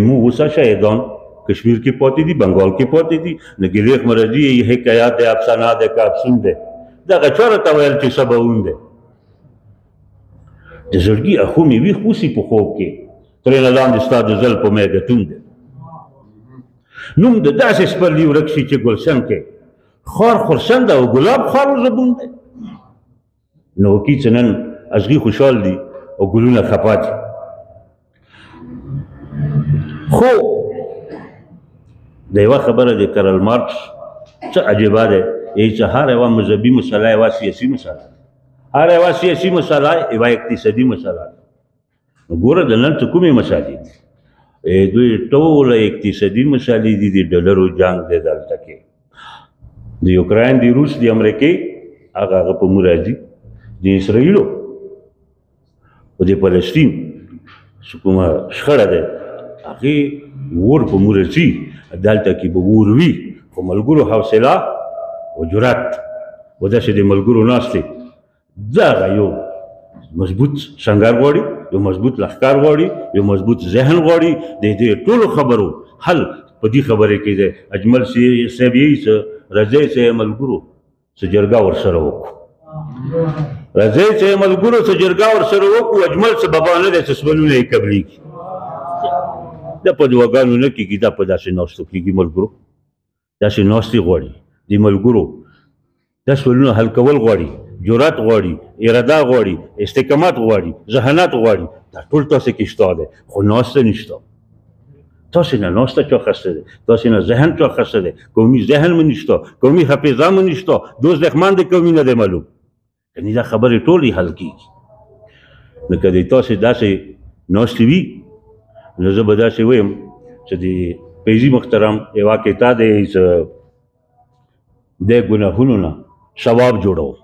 مو اوسه شهیدان کشمیر کې پاتې دي، بنګال کې پاتې دي. نو ګلیخ مرضي یې حکایت ده، افسانه ده که افسون ده. دغه چا راته ویل چې سباوون دی. د زړګي اخو مې ویښ اوسي په خوب کې، ترېنه لاندې ستا د زلفو میګتون دی. نوم د داسې سپرلي ورک شي چې ګلشن کې خار خرسند او ګلاب خار زبون دی. نو کی چې نن ازغي خوشحال دي او ګلونه خفا دي. خو د یوه خبره د کرل مارکس څه عجیبه ده، یې چې هر یوه مذهبي مسله یوه سیاسي مسله ده، هر یوه سیاسي مسله یوه اقتصادي مسله ده. نو ګوره د نن څه کومې مسالې دي؟ دوی ټوله اقتصادي مسالې دي. د ډالرو جنګ دی دلته کې، د یوکراین، د روس، د امریکې هغه هغه په مو راځي، د اسرائیلو او د فلسطین څه کومه شخړه ده هغې ور په مو راځي. دلته کې به ور وي، خو ملګرو حوصله او جرأت او داسې د ملګرو ناستې دغه یو مضبوط سنګر غواړي، یو مضبوط لښکر غواړي، یو مضبوط ذهن غواړي. د دې ټولو خبرو حل په دې خبرې کې دی. اجمل صاحب یې څه راځئ چې ملګرو څه جرګه ورسره وکړو، راځئ چې ملګرو څه جرګه ورسره وکړو. اجمل څه بابا نه دی چې سوالونه یې قبلېږي، دا په دعاګانو نه کېږي، دا په داسې ناستو کېږي. ملګرو داسې ناستې غواړي، د ملګرو دا سوالونه حل کول غواړي، جرأت غواړي، اراده غواړي، استقامت غواړي، ذهنت غواړي. دا ټول تاسې کې شته دی، خو ناسته نشته. تاسې نه ناسته چا خسته دی، تاسې نه ذهن چا خسته دی، قومي ذهن مو نشته، قومي حافظه مو نشته، دوست دښمن د قومي نه دی معلوم. کني دا خبرې ټولې حل کېږي. نو که د تاسې داسې ناستې وي، نو زه به داسې ویم چې د پیزي محترم یوه کتاب دی چې د ګناهونو نه ثواب جوړوم،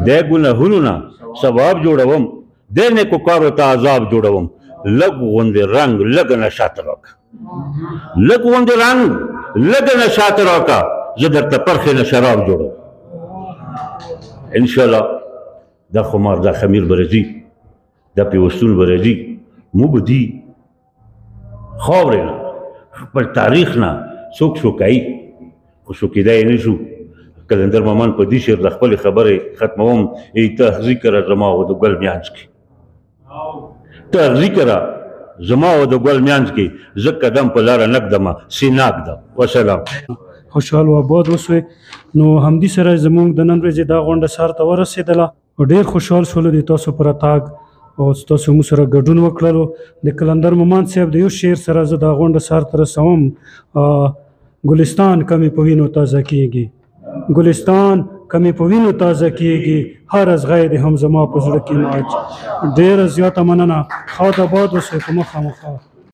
د ګناهونو نه ثواب جوړوم، د نیکو کارو ته عذاب جوړوم. لږ غوندې رنګ لږ نشاط راکړه، لږ غوندې رنګ لږ نشاط راکړه، زه درته پرخې نه شراب جوړوم. انشاءالله دا خمار دا خمیر به راځي، دا پیوستون به راځي. موږ به دي خاورې نه خپل تاریخ نه څوک شوکایي، خو شوکېدای نه شو. قلندر مامان په دې شعر د خپلې خبرې ختموم. ای ته ذکر زما او د ګل میانځ کې، ته ذکر زما او د ګل میانځ کې، زه قدم په لاره نه ږدمه سینه ږدم. وسلام. خوشحال و آباد اوسئ. نو همدې سره زموږ د نن ورځې دا غونډه سر ته ورسېدله. ډېر خوشحال شولو د تاسو په راتګ او تاسو موږ سره ګډون وکړلو. د قلندر مومند صاحب د یو شعر سره زه دا غونډه سر ته رسوم. ګلستان کمې په وینو تازه کېږي، ګلستان کمې په وینو تازه کېږي، هر ازغی دې هم زما په زړه کې ماچ. ډېره زیاته مننه. ښاد آباد اوسئ. په مخه مخه.